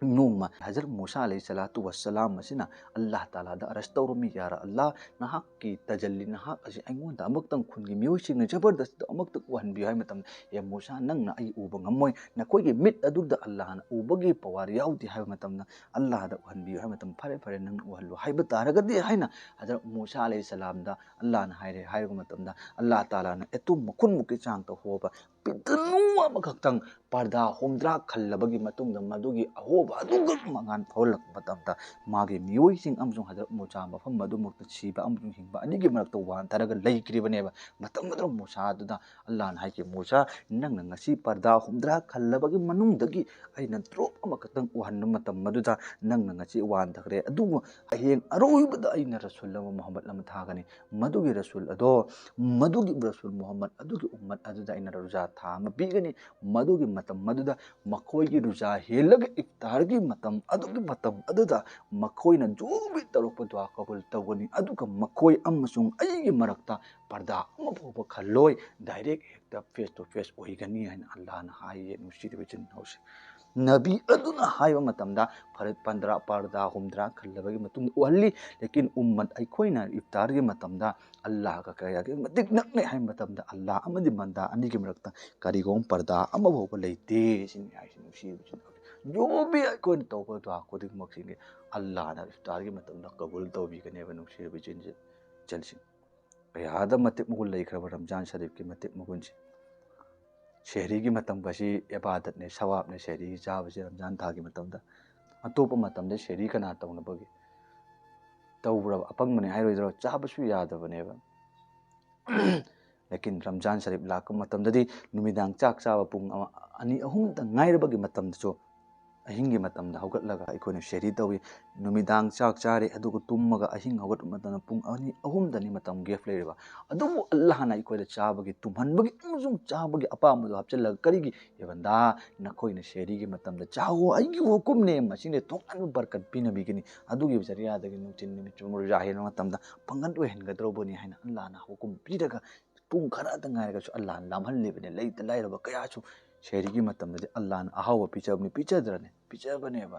ꯅꯣꯡꯃ ꯍꯖꯔꯠ ꯃꯨꯁꯥ ꯑꯂꯩꯍꯤ ꯁꯂꯥꯇꯨ ꯋꯁꯁꯂꯥꯝ ꯑꯁꯤꯅ ꯑꯜꯂꯥꯍ ꯇꯥꯂꯥꯗ ꯑꯔꯁ ꯇꯧꯔꯝꯃꯤ, "ꯌꯥ ꯑꯜꯂꯥꯍ, ꯅꯍꯥꯛꯀꯤ ꯇꯖꯜꯂꯤ, ꯅꯍꯥꯛ ꯑꯁꯤ ꯑꯩꯉꯣꯟꯗ ꯑꯃꯨꯛꯇꯪ ꯈꯨꯟꯒꯤ ꯃꯤꯑꯣꯏꯁꯤꯡꯅ ꯖꯕꯔꯗꯁꯇ ꯑꯃꯨꯛꯇꯪ ꯎꯍꯟꯕꯤꯌꯨ" ꯍꯥꯏꯕ ꯃꯇꯝꯗ, "ꯑꯦ ꯃꯨꯁꯥ, ꯅꯪꯅ ꯑꯩ ꯎꯕ ꯉꯝꯃꯣꯏ, ꯅꯈꯣꯏꯒꯤ ꯃꯤꯠ ꯑꯗꯨꯗ ꯑꯜꯂꯥꯍꯅ ꯎꯕꯒꯤ ꯄꯋꯥꯔ ꯌꯥꯎꯗꯦ" ꯍꯥꯏꯕ ꯃꯇꯝꯗ, "ꯑꯜꯂꯥꯍꯗ ꯎꯍꯟꯕꯤꯌꯨ" ꯍꯥꯏꯕ ꯃꯇꯝꯗ, "ꯐꯔꯦ, ꯐꯔꯦ, ꯅꯪꯅ ꯎꯍꯜꯂꯨ ꯍꯥꯏꯕ ꯇꯥꯔꯒꯗꯤ" ꯍꯥꯏꯅ ꯍꯖꯔꯠ ꯃꯨꯁꯥ ꯑꯂꯩꯍꯤ ꯁꯂꯥꯝꯗ ꯑꯜꯂꯥꯍꯅ ꯍꯥꯏꯔꯦ꯫ ꯍꯥꯏꯔꯕ ꯃꯇꯝꯗ ꯑꯜꯂꯥꯍ ꯇꯥꯂꯥꯅ ꯑꯦꯇꯨꯝ ꯃꯈꯨꯟꯃꯨꯛꯀꯤ ꯆꯥꯡ ꯇꯧꯍꯧꯕ ꯄꯤꯇꯅꯨ ꯑꯃꯈꯛꯇꯪ ꯄꯔꯗꯥ ꯍꯨꯝꯗ꯭ꯔꯥ ꯈꯜꯂꯕꯒꯤ ꯃꯇꯨꯡꯗ ꯃꯗꯨꯒꯤ ꯑꯍꯣꯕ ꯑꯗꯨꯒ ꯃꯉꯥꯜ ꯐꯥꯎꯍꯜꯂꯛꯄ ꯃꯇꯝꯗ ꯃꯥꯒꯤ ꯃꯤꯑꯣꯏꯁꯤꯡ ꯑꯃꯁꯨꯡ ꯍꯖꯔꯠ ꯃꯨꯁꯥ ꯃꯐꯝ ꯑꯗꯨꯃꯛꯇ ꯁꯤꯕ ꯑꯃꯁꯨꯡ ꯍꯤꯡꯕ ꯑꯅꯤꯒꯤ ꯃꯔꯛꯇ ꯋꯥꯟꯊꯔꯒ ꯂꯩꯈ꯭ꯔꯤꯕꯅꯦꯕ꯫ ꯃꯇꯝ ꯑꯗꯨꯗ ꯃꯨꯁꯥ ꯑꯗꯨꯗ ꯑꯜꯂꯥꯍꯅ ꯍꯥꯏꯈꯤ, "ꯃꯨꯁꯥ, ꯅꯪꯅ ꯉꯁꯤ ꯄꯔꯗꯥ ꯍꯨꯝꯗ꯭ꯔꯥ ꯈꯜꯂꯕꯒꯤ ꯃꯅꯨꯡꯗꯒꯤ ꯑꯩꯅ ꯗ꯭ꯔꯣꯞ ꯑꯃꯈꯛꯇꯪ ꯎꯍꯟꯕ ꯃꯇꯝ ꯑꯗꯨꯗ ꯅꯪꯅ ꯉꯁꯤ ꯋꯥꯟꯊꯈ꯭ꯔꯦ꯫ ꯑꯗꯨꯕꯨ ꯍꯌꯦꯡ ꯑꯔꯣꯏꯕꯗ ꯑꯩꯅ ꯔꯁꯨꯜ ꯑꯃ, ꯃꯨꯍꯝꯃꯗ ꯑꯃ ꯊꯥꯒꯅꯤ꯫ ꯃꯗꯨꯒꯤ ꯔꯁꯨꯜ ꯑꯗꯣ, ꯃꯗꯨꯒꯤ ꯔꯁꯨꯜ ꯃꯨꯍꯝꯃꯗ ꯑꯗꯨꯒꯤ ꯎꯝꯃꯠ ꯑꯗꯨꯗ ꯑꯩꯅ ꯔꯣꯖꯥ ꯊꯥ ꯑꯃ ꯄꯤꯒꯅꯤ꯫ ꯃꯗꯨꯒꯤ ꯃꯇꯝ ꯑꯗꯨꯗ ꯃꯈꯣꯏꯒꯤ ꯔꯣꯖꯥ ꯍꯦꯜꯂꯒ ꯏꯐꯇꯥꯔꯒꯤ ꯃꯇꯝ ꯑꯗꯨꯒꯤ ꯃꯇꯝ ꯑꯗꯨꯗ ꯃꯈꯣꯏꯅ ꯖꯣꯕꯤ ꯇꯧꯔꯛꯄ ꯗꯨꯋꯥ ꯀꯕꯨꯜ ꯇꯧꯒꯅꯤ꯫ ꯑꯗꯨꯒ ꯃꯈꯣꯏ ꯑꯃꯁꯨꯡ ꯑꯩꯒꯤ ꯃꯔꯛꯇ ꯄꯔꯗꯥ ꯑꯃꯐꯥꯎꯕ ꯈꯜꯂꯣꯏ, ꯗꯥꯏꯔꯦꯛ ꯍꯦꯛꯇ ꯐꯦꯁ ꯇꯨ ꯐꯦꯁ ꯑꯣꯏꯒꯅꯤ ꯍꯥꯏꯅ ꯑꯜꯂꯥꯍꯅ ꯍꯥꯏꯌꯦ꯫ ꯅꯨꯡꯁꯤꯔꯤꯕ ꯏꯆꯤꯟ ꯏꯅꯥꯎꯁꯦ, ꯅꯕꯤ ꯑꯗꯨꯅ ꯍꯥꯏꯕ ꯃꯇꯝꯗ ꯐꯔꯦꯠ ꯄꯟꯗ꯭ꯔꯥ, ꯄꯔꯗꯥ ꯍꯨꯝꯗ꯭ꯔꯥ ꯈꯜꯂꯕꯒꯤ ꯃꯇꯨꯡꯗ ꯎꯍꯜꯂꯤ꯫ ꯂꯦꯀꯤꯟ ꯎꯝꯃꯠ ꯑꯩꯈꯣꯏꯅ ꯏꯐꯇꯥꯔꯒꯤ ꯃꯇꯝꯗ ꯑꯜꯂꯥꯍꯒ ꯀꯌꯥꯒꯤ ꯃꯇꯤꯛ ꯅꯛꯅꯩ ꯍꯥꯏꯕ ꯃꯇꯝꯗ ꯑꯜꯂꯥꯍ ꯑꯃꯗꯤ ꯕꯟꯗꯥ ꯑꯅꯤꯒꯤ ꯃꯔꯛꯇ ꯀꯔꯤꯒꯨꯝꯕ ꯄꯔꯗꯥ ꯑꯃꯐꯥꯎꯕ ꯂꯩꯇꯦ ꯁꯤꯅꯤ ꯍꯥꯏꯁꯤ꯫ ꯅꯨꯡꯁꯤꯔꯤꯕ ꯏꯆꯤꯟ ꯏꯅꯥꯎꯁꯦ, ꯖꯣꯕꯤ ꯑꯩꯈꯣꯏꯅ ꯇꯧꯕ ꯗꯨꯋꯥ ꯈꯨꯗꯤꯡꯃꯛꯁꯤꯡꯒꯤ ꯑꯜꯂꯥꯍꯅ ꯏꯐꯇꯥꯔꯒꯤ ꯃꯇꯝꯗ ꯀꯕꯨꯜ ꯇꯧꯕꯤꯒꯅꯦꯕ꯫ ꯅꯨꯡꯁꯤꯔꯤꯕ ꯏꯆꯤꯟ ꯏꯆꯤꯟꯁꯤꯡ, ꯀꯌꯥꯗ ꯃꯇꯤꯛ ꯃꯒꯨꯟ ꯂꯩꯈ꯭ꯔꯕ ꯔꯝꯖꯥꯟ ꯁꯔꯤꯐꯀꯤ ꯃꯇꯤꯛ ꯃꯒꯨꯟꯁꯦ꯫ ꯁꯦꯍꯔꯤꯒꯤ ꯃꯇꯝꯒꯁꯤ ꯏꯕꯥꯗꯠꯅꯦ, ꯁꯋꯥꯕꯅꯦ ꯁꯦꯍꯔꯤ ꯆꯥꯕꯁꯤ ꯔꯝꯖꯥꯟ ꯊꯥꯒꯤ ꯃꯇꯝꯗ꯫ ꯑꯇꯣꯞꯄ ꯃꯇꯝꯗ ꯁꯦꯍꯔꯤ ꯀꯅꯥ ꯇꯧꯅꯕꯒꯦ? ꯇꯧꯕ꯭ꯔꯕ? ꯑꯄꯪꯕꯅꯦ ꯍꯥꯏꯔꯣꯏꯗ꯭ꯔꯣ? ꯆꯥꯕꯁꯨ ꯌꯥꯗꯕꯅꯦꯕ꯫ ꯂꯦꯀꯤꯟ ꯔꯝꯖꯥꯟ ꯁꯔꯤꯐ ꯂꯥꯛꯄ ꯃꯇꯝꯗꯗꯤ ꯅꯨꯃꯤꯗꯥꯡ ꯆꯥꯛ ꯆꯥꯕ ꯄꯨꯡ ꯑꯃ, ꯑꯅꯤ, ꯑꯍꯨꯝꯇ ꯉꯥꯏꯔꯕꯒꯤ ꯃꯇꯝꯗꯁꯨ ꯑꯍꯤꯡꯒꯤ ꯃꯇꯝꯗ ꯍꯧꯒꯠꯂꯒ ꯑꯩꯈꯣꯏꯅ ꯁꯦꯍꯔꯤ ꯇꯧꯏ꯫ ꯅꯨꯃꯤꯗꯥꯡ ꯆꯥꯛ ꯆꯥꯔꯦ, ꯑꯗꯨꯒ ꯇꯨꯝꯃꯒ ꯑꯍꯤꯡ ꯍꯧꯒꯠꯄ ꯃꯇꯝꯗ ꯄꯨꯡ ꯑꯅꯤ, ꯑꯍꯨꯝꯗꯅꯤ ꯃꯇꯝ ꯒꯦꯞ ꯂꯩꯔꯤꯕ꯫ ꯑꯗꯨꯕꯨ ꯑꯜꯂꯥꯍꯅ ꯑꯩꯈꯣꯏꯗ ꯆꯥꯕꯒꯤ, ꯇꯨꯝꯍꯟꯕꯒꯤ ꯑꯃꯁꯨꯡ ꯆꯥꯕꯒꯤ ꯑꯄꯥꯝꯕꯗꯣ ꯍꯥꯞꯆꯤꯜꯂꯒ, ꯀꯔꯤꯒꯤ? ꯍꯦ ꯕꯟꯗꯥ, ꯅꯈꯣꯏꯅ ꯁꯦꯍꯔꯤꯒꯤ ꯃꯇꯝꯗ ꯆꯥꯋꯣ, ꯑꯩꯒꯤ ꯍꯨꯀꯨꯝꯅꯦ, ꯃꯁꯤꯅ ꯇꯣꯉꯥꯟꯕ ꯕꯔꯀꯠ ꯄꯤꯅꯕꯤꯒꯅꯤ꯫ ꯑꯗꯨꯒꯤ ꯖꯔꯤꯌꯥꯗꯒꯤ ꯅꯨꯡꯊꯤꯜ ꯅꯨꯃꯤꯠ ꯆꯨꯞꯄ ꯔꯣꯖꯥ ꯍꯦꯟꯕ ꯃꯇꯝꯗ ꯄꯥꯡꯒꯜ ꯑꯣꯏꯍꯟꯒꯗꯧꯕꯅꯤ ꯍꯥꯏꯅ ꯑꯜꯂꯥꯍꯅ ꯍꯨꯀꯨꯝ ꯄꯤꯔꯒ, ꯄꯨꯡ ꯈꯔꯇ ꯉꯥꯏꯔꯒꯁꯨ ꯑꯜꯂꯥꯍꯅ ꯂꯥꯝꯍꯜꯂꯤꯕꯅꯤ꯫ ꯂꯩꯇ ꯂꯥꯏꯔꯕ ꯀꯌꯥꯁꯨ ꯁꯦꯍꯔꯤꯒꯤ ꯃꯇꯝꯗꯗꯤ ꯑꯜꯂꯥꯍꯅ ꯑꯍꯥꯎꯕ ꯄꯤꯖꯕꯅꯤ, ꯄꯤꯖꯗ꯭ꯔꯅꯦ? ꯄꯤꯖꯕꯅꯦꯕ꯫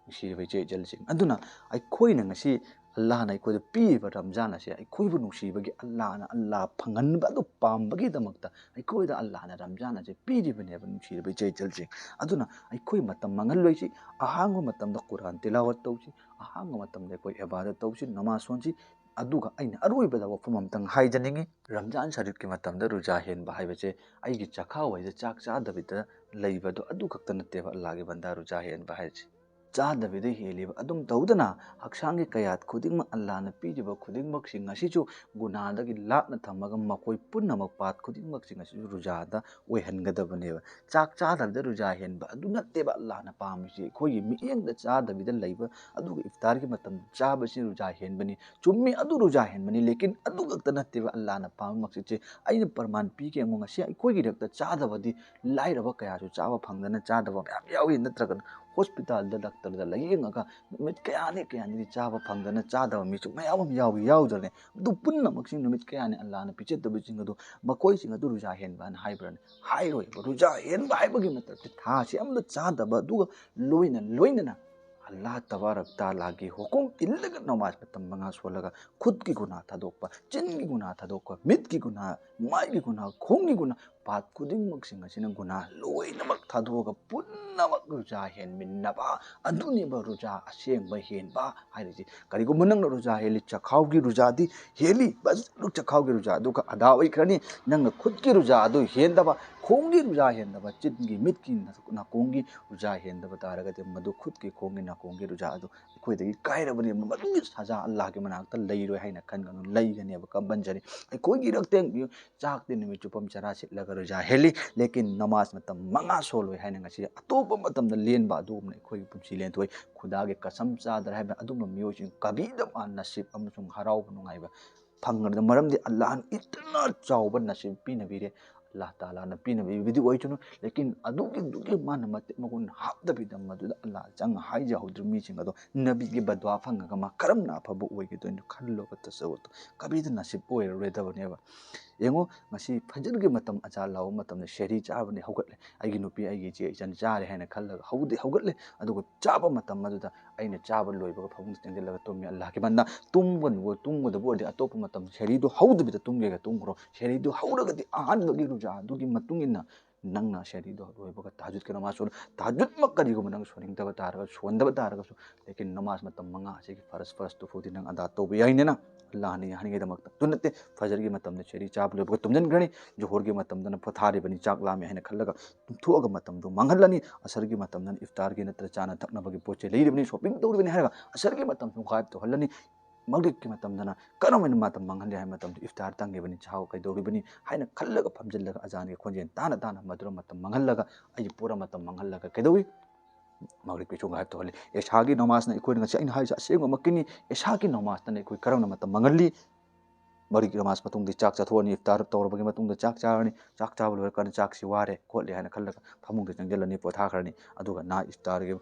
ꯅꯨꯡꯁꯤꯔꯕ ꯏꯆꯦ ꯏꯆꯜꯁꯤꯡ, ꯑꯗꯨꯅ ꯑꯩꯈꯣꯏꯅ ꯉꯁꯤ ꯑꯜꯂꯥꯍꯅ ꯑꯩꯈꯣꯏꯗ ꯄꯤꯔꯤꯕ ꯔꯝꯖꯥꯟ ꯑꯁꯦ ꯑꯩꯈꯣꯏꯕꯨ ꯅꯨꯡꯁꯤꯕꯒꯤ, ꯑꯜꯂꯥꯍꯅ, ꯑꯜꯂꯥꯍ ꯐꯪꯍꯟꯕ ꯑꯗꯨ ꯄꯥꯝꯕꯒꯤꯗꯃꯛꯇ ꯑꯩꯈꯣꯏꯗ ꯑꯜꯂꯥꯍꯅ ꯔꯝꯖꯥꯟ ꯑꯁꯦ ꯄꯤꯔꯤꯕꯅꯦꯕ꯫ ꯅꯨꯡꯁꯤꯔꯕ ꯏꯆꯦ ꯏꯆꯜꯁꯤꯡ, ꯑꯗꯨꯅ ꯑꯩꯈꯣꯏ ꯃꯇꯝ ꯃꯥꯡꯍꯜꯂꯣꯏꯁꯤ꯫ ꯑꯍꯥꯡꯕ ꯃꯇꯝꯗ ꯀꯨꯔꯥꯟ ꯇꯤꯂꯥꯋꯠ ꯇꯧꯁꯤ, ꯑꯍꯥꯡꯕ ꯃꯇꯝꯗ ꯑꯩꯈꯣꯏ ꯏꯕꯥꯗꯠ ꯇꯧꯁꯤ, ꯅꯃꯥꯖ ꯁꯣꯟꯁꯤ꯫ ꯑꯗꯨꯒ ꯑꯩꯅ ꯑꯔꯣꯏꯕꯗ ꯋꯥꯐꯝ ꯑꯝꯇꯪ ꯍꯥꯏꯖꯅꯤꯡꯉꯤ꯫ ꯔꯝꯖꯥꯟ ꯁꯔꯤꯐꯀꯤ ꯃꯇꯝꯗ ꯔꯨꯖꯥ ꯍꯦꯟꯕ ꯍꯥꯏꯕꯁꯦ ꯑꯩꯒꯤ ꯆꯈꯥꯎ ꯍꯩꯗ ꯆꯥꯛ ꯆꯥꯗꯕꯤꯗ ꯂꯩꯕꯗꯣ ꯑꯗꯨ ꯈꯛꯇ ꯅꯠꯇꯦꯕ ꯑꯜꯂꯥꯍꯒꯤ ꯕꯟꯗꯥ ꯔꯨꯖꯥ ꯍꯦꯟꯕ ꯍꯥꯏꯁꯦ꯫ ꯆꯥꯗꯕꯤꯗ ꯍꯦꯜꯂꯤꯕ ꯑꯗꯨꯝ ꯇꯧꯗꯅ ꯍꯛꯆꯥꯡꯒꯤ ꯀꯌꯥꯠ ꯈꯨꯗꯤꯡꯃꯛ ꯑꯜꯂꯥꯍꯅ ꯄꯤꯔꯤꯕ ꯈꯨꯗꯤꯡꯃꯛꯁꯤꯡ ꯑꯁꯤꯁꯨ ꯒꯨꯅꯥꯗꯒꯤ ꯂꯥꯞꯅ ꯊꯝꯃꯒ ꯃꯈꯣꯏ ꯄꯨꯝꯅꯃꯛ ꯄꯥꯠ ꯈꯨꯗꯤꯡꯃꯛꯁꯤꯡ ꯑꯁꯤꯁꯨ ꯔꯨꯖꯥꯗ ꯑꯣꯏꯍꯟꯒꯗꯕꯅꯦꯕ꯫ ꯆꯥꯛ ꯆꯥꯗꯕꯤꯗ ꯔꯨꯖꯥ ꯍꯦꯟꯕ ꯑꯗꯨ ꯅꯠꯇꯦꯕ ꯑꯜꯂꯥꯍꯅ ꯄꯥꯝꯃꯤꯁꯤ꯫ ꯑꯩꯈꯣꯏꯒꯤ ꯃꯤꯠꯌꯦꯡꯗ ꯆꯥꯗꯕꯤꯗ ꯂꯩꯕ, ꯑꯗꯨꯒ ꯏꯐꯇꯥꯔꯒꯤ ꯃꯇꯝꯗ ꯆꯥꯕꯁꯤ ꯔꯨꯖꯥ ꯍꯦꯟꯕꯅꯤ꯫ ꯆꯨꯝꯃꯤ, ꯑꯗꯨ ꯔꯨꯖꯥ ꯍꯦꯟꯕꯅꯤ, ꯂꯦꯀꯤꯟ ꯑꯗꯨ ꯈꯛꯇ ꯅꯠꯇꯦꯕ ꯑꯜꯂꯥꯍꯅ ꯄꯥꯝꯕ ꯃꯛꯁꯤꯠꯁꯦ꯫ ꯑꯩꯅ ꯄ꯭ꯔꯃꯥꯟ ꯄꯤꯒꯦ ꯌꯦꯡꯉꯨ, ꯉꯁꯤ ꯑꯩꯈꯣꯏꯒꯤ ꯏꯔꯛꯇ ꯆꯥꯗꯕꯗꯤ ꯂꯥꯏꯔꯕ ꯀꯌꯥꯁꯨ ꯆꯥꯕ ꯐꯪꯗꯅ ꯆꯥꯗꯕ ꯃꯌꯥꯝ ꯌꯥꯎꯏ, ꯅꯠꯇ꯭ꯔꯒꯅ ꯍꯣꯁꯄꯤꯇꯥꯜꯗ ꯗꯥꯛꯇꯔꯗ ꯂꯥꯌꯦꯡꯉꯒ ꯅꯨꯃꯤꯠ ꯀꯌꯥꯅꯤ ꯀꯌꯥꯅꯤꯗꯤ ꯆꯥꯕ ꯐꯪꯗꯅ ꯆꯥꯗꯕ ꯃꯤꯁꯨ ꯃꯌꯥꯝ ꯑꯃ ꯌꯥꯎꯏ, ꯌꯥꯎꯗ꯭ꯔꯅꯦ? ꯑꯗꯨ ꯄꯨꯝꯅꯃꯛꯁꯤꯡ ꯅꯨꯃꯤꯠ ꯀꯌꯥꯅꯤ ꯑꯜꯂꯥꯅ ꯄꯤꯖꯗꯕꯁꯤꯡ ꯑꯗꯨ, ꯃꯈꯣꯏꯁꯤꯡ ꯑꯗꯨ ꯔꯨꯖꯥ ꯍꯦꯟꯕ ꯍꯥꯏꯅ ꯍꯥꯏꯕ꯭ꯔꯅꯦ? ꯍꯥꯏꯔꯣꯏꯕ꯫ ꯔꯨꯖꯥ ꯍꯦꯟꯕ ꯍꯥꯏꯕꯒꯤ ꯃꯇꯝꯁꯤ ꯊꯥꯁꯤ ꯑꯃꯗ ꯆꯥꯗꯕ, ꯑꯗꯨꯒ ꯂꯣꯏꯅ ꯂꯣꯏꯅꯅ ꯑꯜꯂꯥꯍ ꯇꯕꯥꯔꯛ ꯇꯥꯂꯥꯒꯤ ꯍꯨꯀꯨꯝ ꯏꯜꯂꯒ ꯅꯃꯥꯖ ꯃꯇꯝ ꯃꯉꯥ ꯁꯣꯜꯂꯒ ꯈꯨꯠꯀꯤ ꯒꯨꯅꯥ ꯊꯥꯗꯣꯛꯄ, ꯆꯤꯟꯒꯤ ꯒꯨꯅꯥ ꯊꯥꯗꯣꯛꯄ, ꯃꯤꯠꯀꯤ ꯒꯨꯅꯥ, ꯃꯥꯏꯒꯤ ꯒꯨꯅꯥ, ꯈꯣꯡꯒꯤ ꯒꯨꯅꯥ, ꯄꯥꯞ ꯈꯨꯗꯤꯡꯃꯛꯁꯤꯡ ꯑꯁꯤꯅ ꯒꯨꯅꯥ ꯂꯣꯏꯅꯃꯛ ꯊꯥꯗꯣꯛꯑꯒ ꯄꯨꯝꯅꯃꯛ ꯔꯨꯖꯥ ꯍꯦꯟꯃꯤꯟꯅꯕ, ꯑꯗꯨꯅꯦꯕ ꯔꯨꯖꯥ ꯑꯁꯦꯡꯕ ꯍꯦꯟꯕ ꯍꯥꯏꯔꯤꯁꯤ꯫ ꯀꯔꯤꯒꯨꯝꯕ ꯅꯪꯅ ꯔꯨꯖꯥ ꯍꯦꯜꯂꯤ, ꯆꯈꯥꯎꯒꯤ ꯔꯨꯖꯥꯗꯤ ꯍꯦꯜꯂꯤ, ꯕꯁ ꯆꯈꯥꯎꯒꯤ ꯔꯨꯖꯥ ꯑꯗꯨꯒ ꯑꯗꯥ ꯑꯣꯏꯈ꯭ꯔꯅꯤ꯫ ꯅꯪꯅ ꯈꯨꯠꯀꯤ ꯔꯨꯖꯥ ꯑꯗꯨ ꯍꯦꯟꯗꯕ, ꯈꯣꯡꯒꯤ ꯔꯨꯖꯥ ꯍꯦꯟꯗꯕ, ꯆꯤꯟꯒꯤ, ꯃꯤꯠꯀꯤ, ꯅꯥꯀꯣꯡꯒꯤ ꯔꯨꯖꯥ ꯍꯦꯟꯗꯕ ꯇꯥꯔꯒꯗꯤ ꯃꯗꯨ ꯈꯨꯠꯀꯤ, ꯈꯣꯡꯒꯤ, ꯅꯥꯀꯣꯡꯒꯤ ꯔꯨꯖꯥ ꯑꯗꯨ ꯑꯩꯈꯣꯏꯗꯒꯤ ꯀꯥꯏꯔꯕꯅꯤ꯫ ꯃꯗꯨꯒꯤ ꯁꯖꯥ ꯑꯜꯂꯥꯍꯒꯤ ꯃꯅꯥꯛꯇ ꯂꯩꯔꯣꯏ ꯍꯥꯏꯅ ꯈꯟꯒꯅꯨ, ꯂꯩꯒꯅꯦꯕ, ꯀꯝꯄꯜꯁꯔꯤ꯫ ꯑꯩꯈꯣꯏꯒꯤ ꯏꯔꯛꯇꯦꯡ ꯆꯥꯛꯇꯤ ꯅꯨꯃꯤꯠ ꯆꯨꯞꯄ ꯑꯃ ꯆꯔꯥ ꯁꯤꯠꯂꯒ ꯔꯨꯖꯥ ꯍꯦꯜꯂꯤ, ꯂꯦꯀꯤꯟ ꯅꯃꯥꯖ ꯃꯇꯝ ꯃꯉꯥ ꯁꯣꯜꯂꯣꯏ ꯍꯥꯏꯅ ꯉꯁꯤ ꯑꯇꯣꯞꯄ ꯃꯇꯝꯗ ꯂꯦꯟꯕ ꯑꯗꯨꯒꯨꯝꯅ ꯑꯩꯈꯣꯏꯒꯤ ꯄꯨꯟꯁꯤ ꯂꯦꯟꯊꯣꯛꯏ꯫ ꯈꯨꯗꯥꯒꯤ ꯀꯁꯝ ꯆꯥꯗ꯭ꯔꯦ ꯍꯥꯏꯕ ꯑꯗꯨꯒꯨꯝꯕ ꯃꯤꯑꯣꯏꯁꯤꯡ ꯀꯕꯤꯗ ꯃꯥ ꯅꯁꯤꯕ ꯑꯃꯁꯨꯡ ꯍꯔꯥꯎꯕ ꯅꯨꯡꯉꯥꯏꯕ ꯐꯪꯒꯅꯤ꯫ ꯃꯔꯝꯗꯤ ꯑꯜꯂꯥꯍꯅ ꯏꯇꯅ ꯆꯥꯎꯕ ꯅꯁꯤꯕ ꯄꯤꯅꯕꯤꯔꯦ꯫ ꯑꯜꯂꯥꯍ ꯇꯥꯂꯥꯅ ꯄꯤꯅꯕꯤꯕꯗꯤ ꯑꯣꯏꯁꯅꯨ, ꯂꯦꯀꯤꯟ ꯑꯗꯨꯒꯤ, ꯑꯗꯨꯒꯤ ꯃꯥꯅ ꯃꯇꯤꯛ ꯃꯒꯨꯟ ꯍꯥꯞꯇꯕꯤꯗ ꯃꯗꯨꯗ ꯑꯜꯂꯥꯍ ꯆꯪ ꯍꯥꯏꯖꯍꯧꯗ꯭ꯔꯤꯕ ꯃꯤꯁꯤꯡ ꯑꯗꯣ ꯅꯕꯤꯒꯤ ꯕꯗꯋꯥ ꯐꯪꯉꯒ ꯃꯥ ꯀꯔꯝꯅ ꯑꯐꯕ ꯑꯣꯏꯒꯗꯣꯏꯅꯣ ꯈꯜꯂꯣꯕ꯫ ꯇꯁꯧꯋꯨꯔꯗꯣ ꯀꯕꯤꯗ ꯅꯁꯤꯕ ꯑꯣꯏꯔꯔꯣꯏꯗꯕꯅꯦꯕ꯫ ꯌꯦꯡꯉꯣ, ꯉꯁꯤ ꯐꯖꯔꯒꯤ ꯃꯇꯝ ꯑꯖꯥꯟ ꯂꯥꯎꯕ ꯃꯇꯝꯗ ꯁꯦꯍꯔꯤ ꯆꯥꯕꯅꯤ, ꯍꯧꯒꯠꯂꯦ, ꯑꯩꯒꯤ ꯅꯨꯄꯤ, ꯑꯩꯒꯤ ꯏꯆꯦ ꯏꯆꯟ ꯆꯥꯔꯦ ꯍꯥꯏꯅ ꯈꯜꯂꯒ ꯍꯧꯗꯤ ꯍꯧꯒꯠꯂꯦ, ꯑꯗꯨꯒ ꯆꯥꯕ ꯃꯇꯝ ꯑꯗꯨꯗ ꯑꯩꯅ ꯆꯥꯕ ꯂꯣꯏꯕꯒ ꯐꯃꯨꯡꯗ ꯆꯪꯁꯤꯜꯂꯒ ꯇꯨꯝꯃꯤ꯫ ꯑꯜꯂꯥꯍꯒꯤ ꯃꯟꯅ ꯇꯨꯝꯒꯅꯨ, ꯇꯨꯝꯒꯗꯕ ꯑꯣꯏꯔꯗꯤ ꯑꯇꯣꯞꯄ ꯃꯇꯝ ꯁꯦꯍꯔꯤꯗꯨ ꯍꯧꯗꯕꯤꯗ ꯇꯨꯝꯒꯦꯒ ꯇꯨꯝꯈ꯭ꯔꯣ꯫ ꯁꯦꯍꯔꯤꯗꯨ ꯍꯧꯔꯒꯗꯤ ꯑꯍꯥꯟꯕꯒꯤ ꯔꯨꯖꯥ ꯑꯗꯨꯒꯤ ꯃꯇꯨꯡ ꯏꯟꯅ ꯅꯪꯅ ꯁꯦꯍꯔꯤꯗꯨ ꯂꯣꯏꯕꯒ ꯇꯍꯖꯨꯗꯀꯤ ꯅꯃꯥꯖ ꯁꯣꯜꯂꯨ꯫ ꯇꯍꯖꯨꯗꯃꯛ ꯀꯔꯤꯒꯨꯝꯕ ꯅꯪ ꯁꯣꯟꯅꯤꯡꯗꯕ ꯇꯥꯔꯒꯁꯨ, ꯁꯣꯟꯗꯕ ꯇꯥꯔꯒꯁꯨ, ꯂꯦꯀꯤꯟ ꯅꯃꯥꯖ ꯃꯇꯝ ꯃꯉꯥ ꯑꯁꯤꯒꯤ ꯐꯔꯁ, ꯐꯔꯁꯇꯨ ꯐꯥꯎꯗꯤ ꯅꯪ ꯑꯗꯥ ꯇꯧꯕ ꯌꯥꯏꯅꯦꯅ ꯑꯜꯂꯥꯍꯅ ꯌꯥꯍꯟꯅꯤꯡꯉꯥꯏꯗꯃꯛꯇ꯫ ꯑꯗꯨ ꯅꯠꯇꯦ, ꯐꯖꯔꯒꯤ ꯃꯇꯝꯗ ꯁꯦꯍꯔꯤ ꯆꯥꯕ ꯂꯣꯏꯕꯒ ꯇꯨꯝꯁꯤꯟꯈ꯭ꯔꯅꯤ, ꯖꯣꯍꯣꯔꯒꯤ ꯃꯇꯝꯗꯅ ꯄꯣꯊꯥꯔꯤꯕꯅꯤ, ꯆꯥꯛ ꯂꯥꯝꯃꯦ ꯍꯥꯏꯅ ꯈꯜꯂꯒ ꯇꯨꯝꯊꯣꯛꯑꯒ ꯃꯇꯝꯗꯨ ꯃꯥꯡꯍꯜꯂꯅꯤ, ꯑꯁꯔꯒꯤ ꯃꯇꯝꯗꯅ ꯏꯐꯇꯥꯔꯒꯤ ꯅꯠꯇ꯭ꯔ ꯆꯥꯅ ꯊꯛꯅꯕꯒꯤ ꯄꯣꯠ ꯆꯩ ꯂꯩꯔꯤꯕꯅꯤ, ꯁꯣꯞꯄꯤꯡ ꯇꯧꯔꯤꯕꯅꯤ ꯍꯥꯏꯔꯒ ꯑꯁꯔꯒꯤ ꯃꯇꯝꯁꯨ ꯒꯥꯏꯕ ꯇꯧꯍꯜꯂꯅꯤ꯫ ꯃꯒ꯭ꯔꯤꯕꯀꯤ ꯃꯇꯝꯗꯅ ꯀꯔꯝꯍꯥꯏꯅ ꯃꯇꯝ ꯃꯥꯡꯍꯜꯂꯤ ꯍꯥꯏꯕ ꯃꯇꯝꯗ ꯏꯐꯇꯥꯔ ꯇꯪꯉꯤꯕꯅꯤ, ꯆꯥꯍꯧ ꯀꯩꯗꯧꯔꯤꯕꯅꯤ ꯍꯥꯏꯅ ꯈꯜꯂꯒ ꯐꯝꯖꯤꯜꯂꯒ ꯑꯖꯥꯟꯒꯤ ꯈꯣꯟꯖꯦꯜ ꯇꯥꯅ ꯇꯥꯅ ꯃꯗꯨꯔ ꯃꯇꯝ ꯃꯥꯡꯍꯜꯂꯒ ꯑꯩ ꯄꯨꯔ ꯃꯇꯝ ꯃꯥꯡꯍꯜꯂꯒ ꯀꯩꯗꯧꯏ? ꯃꯒ꯭ꯔꯤꯕꯀꯤꯁꯨ ꯒꯥꯏꯕ ꯇꯧꯍꯜꯂꯤ꯫ ꯑꯦꯁꯥꯒꯤ ꯅꯃꯥꯖꯅ ꯑꯩꯈꯣꯏꯅ ꯉꯁꯤ ꯑꯩꯅ ꯍꯥꯏꯔꯤꯁꯦ ꯑꯁꯦꯡꯕꯃꯛꯀꯤꯅꯤ꯫ ꯑꯦꯁꯥꯒꯤ ꯅꯃꯥꯖꯇꯅ ꯑꯩꯈꯣꯏ ꯀꯔꯝꯅ ꯃꯇꯝ ꯃꯥꯡꯍꯜꯂꯤ? ꯃꯔꯤꯛ ꯅꯃꯥꯖ ꯃꯇꯨꯡꯗ ꯆꯥꯛ ꯆꯥꯊꯣꯛꯑꯅꯤ, ꯏꯐꯇꯥꯔ ꯇꯧꯔꯕꯒꯤ ꯃꯇꯨꯡꯗ ꯆꯥꯛ ꯆꯥꯔꯅꯤ, ꯆꯥꯛ ꯆꯥꯕ ꯂꯣꯏꯔꯀꯥꯟꯗ ꯆꯥꯛꯁꯤ ꯋꯥꯔꯦ ꯈꯣꯠꯂꯦ ꯍꯥꯏꯅ ꯈꯜꯂꯒ ꯐꯃꯨꯡꯗ ꯆꯪꯁꯤꯜꯂꯅꯤ, ꯄꯣꯊꯥꯈ꯭ꯔꯅꯤ꯫ ꯑꯗꯨꯒ ꯅꯥ ꯏꯐꯇꯥꯔꯒꯤ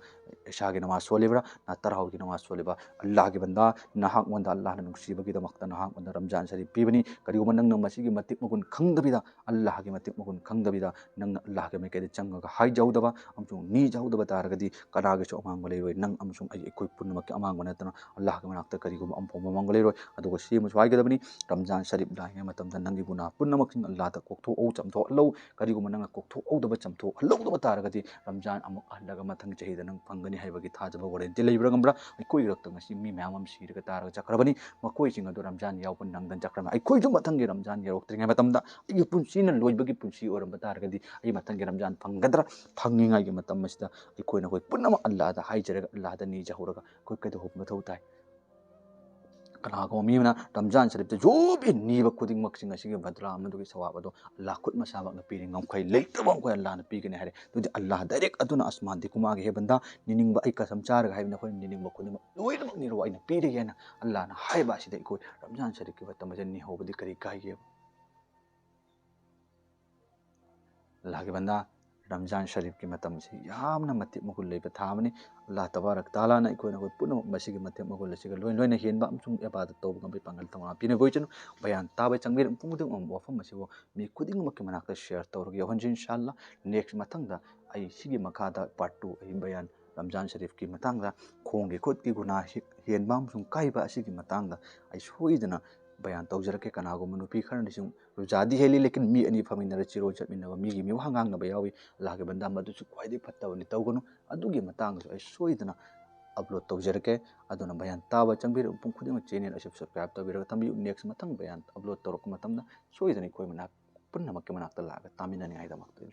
ꯏꯁꯥꯒꯤ ꯅꯃꯥꯖ ꯁꯣꯜꯂꯤꯕ꯭ꯔꯥ, ꯅꯥ ꯇꯔꯥꯍꯧꯒꯤ ꯅꯃꯥꯖ ꯁꯣꯜꯂꯤꯕ꯭ꯔꯥ? ꯑꯜꯂꯥꯍꯒꯤ ꯕꯟꯗꯥ, ꯅꯍꯥꯛꯉꯣꯟꯗ ꯑꯜꯂꯥꯍꯅ ꯅꯨꯡꯁꯤꯕꯒꯤꯗꯃꯛꯇ ꯅꯍꯥꯛꯉꯣꯟꯗ ꯔꯝꯖꯥꯟ ꯁꯔꯤꯐ ꯄꯤꯕꯅꯤ꯫ ꯀꯔꯤꯒꯨꯝꯕ ꯅꯪꯅ ꯃꯁꯤꯒꯤ ꯃꯇꯤꯛ ꯃꯒꯨꯟ ꯈꯪꯗꯕꯤꯗ, ꯑꯜꯂꯥꯍꯒꯤ ꯃꯇꯤꯛ ꯃꯒꯨꯟ ꯈꯪꯗꯕꯤꯗ ꯅꯪꯅ ꯑꯜꯂꯥꯍꯒꯤ ꯃꯥꯏꯀꯩꯗ ꯆꯪꯉꯒ ꯍꯥꯏꯖꯍꯧꯗꯕ ꯑꯃꯁꯨꯡ ꯅꯤꯖꯍꯧꯗꯕ ꯇꯥꯔꯒꯗꯤ ꯀꯅꯥꯒꯤꯁꯨ ꯑꯃꯥꯡꯕ ꯂꯩꯔꯣꯏ꯫ ꯅꯪ ꯑꯃꯁꯨꯡ ꯑꯩ, ꯑꯩꯈꯣꯏ ꯄꯨꯝꯅꯃꯛꯀꯤ ꯑꯃꯥꯡꯕ ꯅꯠꯇꯅ ꯑꯜꯂꯥꯍꯒꯤ ꯃꯅꯥꯛꯇ ꯀꯔꯤꯒꯨꯝꯕ ꯑꯃꯐꯥꯎꯕ ꯑꯃꯥꯡꯕ ꯂꯩꯔꯣꯏ꯫ ꯑꯗꯨꯒ ꯁꯤ ꯑꯃꯁꯨ ꯍꯥꯏꯒꯗꯕꯅꯤ, ꯔꯝꯖꯥꯟ ꯁꯔꯤꯐ ꯂꯥꯛꯏꯉꯩ ꯃꯇꯝꯗ ꯅꯪꯒꯤ ꯒꯨꯅꯥꯍ ꯄꯨꯝꯅꯃꯛꯁꯤꯡ ꯑꯜꯂꯥꯍꯗ ꯀꯣꯛꯊꯣꯛꯎ, ꯆꯥꯝꯊꯣꯛꯍꯜꯂꯧ꯫ ꯀꯔꯤꯒꯨꯝꯕ ꯅꯪꯅ ꯀꯣꯛꯊꯣꯛꯍꯧꯗꯕ, ꯆꯥꯝꯊꯣꯛꯍꯜꯍꯧꯗꯕ ꯇꯥꯔꯒꯗꯤ ꯔꯝꯖꯥꯟ ꯑꯃꯨꯛ ꯍꯜꯂꯒ ꯃꯊꯪ ꯆꯍꯤꯗ ꯅꯪ ꯐꯪꯒꯅꯤ ꯍꯥꯏꯕꯒꯤ ꯊꯥꯖꯕ ꯋꯥꯔꯦꯟꯇꯤ ꯂꯩꯕ꯭ꯔꯥ ꯉꯝꯕ꯭ꯔꯥ? ꯑꯩꯈꯣꯏ ꯏꯔꯛꯇ ꯉꯁꯤ ꯃꯤ ꯃꯌꯥꯝ ꯑꯃ ꯁꯤꯔꯒ ꯇꯥꯔꯒ ꯆꯠꯈ꯭ꯔꯕꯅꯤ꯫ ꯃꯈꯣꯏꯁꯤꯡ ꯑꯗꯨ ꯔꯝꯖꯥꯟ ꯌꯥꯎꯕ ꯅꯪꯗꯅ ꯆꯠꯈ꯭ꯔꯒ ꯑꯩꯈꯣꯏꯁꯨ ꯃꯊꯪꯒꯤ ꯔꯝꯖꯥꯟ ꯌꯧꯔꯛꯇ꯭ꯔꯤꯉꯩ ꯃꯇꯝꯗ ꯑꯩꯒꯤ ꯄꯨꯟꯁꯤꯅ ꯂꯣꯏꯕꯒꯤ ꯄꯨꯟꯁꯤ ꯑꯣꯏꯔꯝꯕ ꯇꯥꯔꯒꯗꯤ ꯑꯩ ꯃꯊꯪꯒꯤ ꯔꯝꯖꯥꯟ ꯐꯪꯒꯗ꯭ꯔꯥ? ꯐꯪꯉꯤꯉꯩꯒꯤ ꯃꯇꯝ ꯑꯁꯤꯗ ꯑꯩꯈꯣꯏꯅ ꯑꯩꯈꯣꯏ ꯄꯨꯝꯅꯃꯛ ꯑꯜꯂꯥꯍꯗ ꯍꯥꯏꯖꯔꯒ ꯑꯜꯂꯥꯍꯗ ꯅꯤꯖꯍꯧꯔꯒ ꯑꯩꯈꯣꯏ ꯀꯩꯗꯧꯕ ꯃꯊꯧ ꯇꯥꯏ? ꯀꯅꯥꯒꯨꯝꯕ ꯃꯤ ꯑꯃꯅ ꯔꯝꯖꯥꯟ ꯁꯔꯤꯐꯇ ꯖꯣꯕꯤ ꯅꯤꯕ ꯈꯨꯗꯤꯡꯃꯛꯁꯤꯡ ꯑꯁꯤꯒꯤ ꯕꯗꯂꯥ ꯑꯃꯗꯨꯒꯤ ꯁꯋꯥꯕ ꯑꯗꯣ ꯑꯜꯂꯥꯍ ꯈꯨꯠ ꯃꯁꯥꯃꯛꯅ ꯄꯤꯔꯤ꯫ ꯉꯝꯈꯩ ꯂꯩꯇꯕ ꯃꯈꯣꯏ ꯑꯜꯂꯥꯍꯅ ꯄꯤꯒꯅꯤ ꯍꯥꯏꯔꯦ꯫ ꯑꯗꯨꯗꯤ ꯑꯜꯂꯥꯍ ꯗꯥꯏꯔꯦꯛ ꯑꯗꯨꯅ ꯑꯁꯃꯥꯟ ꯗꯤꯀꯨꯃꯥꯒꯤ ꯍꯦꯕꯟꯗ ꯅꯤꯅꯤꯡꯕ ꯑꯩ ꯀꯁꯝ ꯆꯥꯔꯒ ꯍꯥꯏꯕꯅꯤ, ꯑꯩꯈꯣꯏꯅ ꯅꯤꯅꯤꯡꯕ ꯈꯨꯗꯤꯡꯃꯛ ꯂꯣꯏꯅꯃꯛ ꯅꯤꯔꯣ, ꯑꯩꯅ ꯄꯤꯔꯒꯦ ꯍꯥꯏꯅ ꯑꯜꯂꯥꯍꯅ ꯍꯥꯏꯕ ꯑꯁꯤꯗ ꯑꯩꯈꯣꯏ ꯔꯝꯖꯥꯟ ꯁꯔꯤꯐꯀꯤ ꯃꯇꯝ ꯑꯁꯤꯗ ꯅꯤꯍꯧꯕꯗꯤ ꯀꯔꯤ ꯀꯥꯏꯒꯦꯕ? ꯑꯜꯂꯥꯍꯒꯤ ꯕꯟꯗꯥ, ꯔꯝꯖꯥꯟ ꯁꯔꯤꯐꯀꯤ ꯃꯇꯝ ꯑꯁꯤ ꯌꯥꯝꯅ ꯃꯇꯤꯛ ꯃꯒꯨꯟ ꯂꯩꯕ ꯊꯥ ꯑꯃꯅꯤ꯫ ꯑꯜꯂꯥꯍ ꯇꯕꯥꯔꯛ ꯇꯥꯂꯥꯅ ꯑꯩꯈꯣꯏꯅ ꯑꯩꯈꯣꯏ ꯄꯨꯝꯅꯃꯛ ꯃꯁꯤꯒꯤ ꯃꯇꯤꯛ ꯃꯒꯨꯟ ꯑꯁꯤꯒ ꯂꯣꯏ ꯂꯣꯏꯅ ꯍꯦꯟꯕ ꯑꯃꯁꯨꯡ ꯏꯕꯥꯗꯠ ꯇꯧꯕ ꯉꯝꯕꯒꯤ ꯄꯥꯡꯒꯜ ꯊꯧꯅꯥ ꯄꯤꯅꯕ ꯑꯣꯏꯁꯅꯨ꯫ ꯕꯌꯥꯟ ꯇꯥꯕ ꯆꯪꯕꯤꯔꯕ ꯃꯤꯄꯨꯝ ꯈꯨꯗꯤꯡꯃꯛ ꯋꯥꯐꯝ ꯑꯁꯤꯕꯨ ꯃꯤ ꯈꯨꯗꯤꯡꯃꯛꯀꯤ ꯃꯅꯥꯛꯇ ꯁꯤꯌꯔ ꯇꯧꯔꯒ ꯌꯧꯍꯟꯁꯤ ꯏꯟꯁꯥ ꯑꯜꯂꯥꯍ꯫ ꯅꯦꯛꯁ ꯃꯊꯪꯗ ꯑꯩ ꯁꯤꯒꯤ ꯃꯈꯥꯗ ꯄꯥꯔꯠ ꯇꯨ ꯑꯩ ꯕꯌꯥꯟ ꯔꯝꯖꯥꯟ ꯁꯔꯤꯐꯀꯤ ꯃꯇꯥꯡꯗ ꯈꯣꯡꯒꯤ ꯈꯨꯠꯀꯤ ꯒꯨꯅꯥ ꯍꯦ-, ꯍꯦꯟꯕ ꯑꯃꯁꯨꯡ ꯀꯥꯏꯕ ꯑꯁꯤꯒꯤ ꯃꯇꯥꯡꯗ ꯑꯩ ꯁꯣꯏꯗꯅ ꯕꯌꯥꯟ ꯇꯧꯖꯔꯛꯀꯦ꯫ ꯀꯅꯥꯒꯨꯝꯕ ꯅꯨꯄꯤ ꯈꯔꯅ ꯁꯨꯝ ꯔꯣꯖꯥꯗꯤ ꯍꯦꯜꯂꯤ, ꯂꯦꯀꯤꯟ ꯃꯤ ꯑꯅꯤ ꯐꯝꯃꯤꯟꯅꯔ ꯆꯤꯔꯣ ꯆꯠꯃꯤꯟꯅꯕ ꯃꯤꯒꯤ ꯃꯤꯋꯥ ꯉꯥꯡꯅꯕ ꯌꯥꯎꯏ꯫ ꯑꯜꯂꯥꯍꯒꯤ ꯕꯟꯗꯥ, ꯃꯗꯨꯁꯨ ꯈ꯭ꯋꯥꯏꯗꯒꯤ ꯐꯠꯇꯕꯅꯤ, ꯇꯧꯒꯅꯨ꯫ ꯑꯗꯨꯒꯤ ꯃꯇꯥꯡꯗꯁꯨ ꯑꯩ ꯁꯣꯏꯗꯅ ꯑꯞꯂꯣꯗ ꯇꯧꯖꯔꯛꯀꯦ꯫ ꯑꯗꯨꯅ ꯕꯌꯥꯟ ꯇꯥꯕ ꯆꯪꯕꯤꯔꯕ ꯃꯤꯄꯨꯝ ꯈꯨꯗꯤꯡꯃꯛ ꯆꯦꯅꯦꯜ ꯑꯁꯤ ꯁꯕꯁꯀ꯭ꯔꯥꯏꯕ ꯇꯧꯕꯤꯔꯒ ꯊꯝꯕꯤꯌꯨ꯫ ꯅꯦꯛꯁ ꯃꯊꯪ ꯕꯌꯥꯟ ꯑꯞꯂꯣꯗ ꯇꯧꯔꯛꯄ ꯃꯇꯝꯗ ꯁꯣꯏꯗꯅ ꯑꯩꯈꯣꯏ ꯃꯅꯥꯛ, ꯄꯨꯝꯅꯃꯛꯀꯤ ꯃꯅꯥꯛꯇ ꯂꯥꯛꯑꯒ ꯇꯥꯃꯤꯟꯅꯅꯤꯡꯉꯥꯏꯗꯃꯛꯇ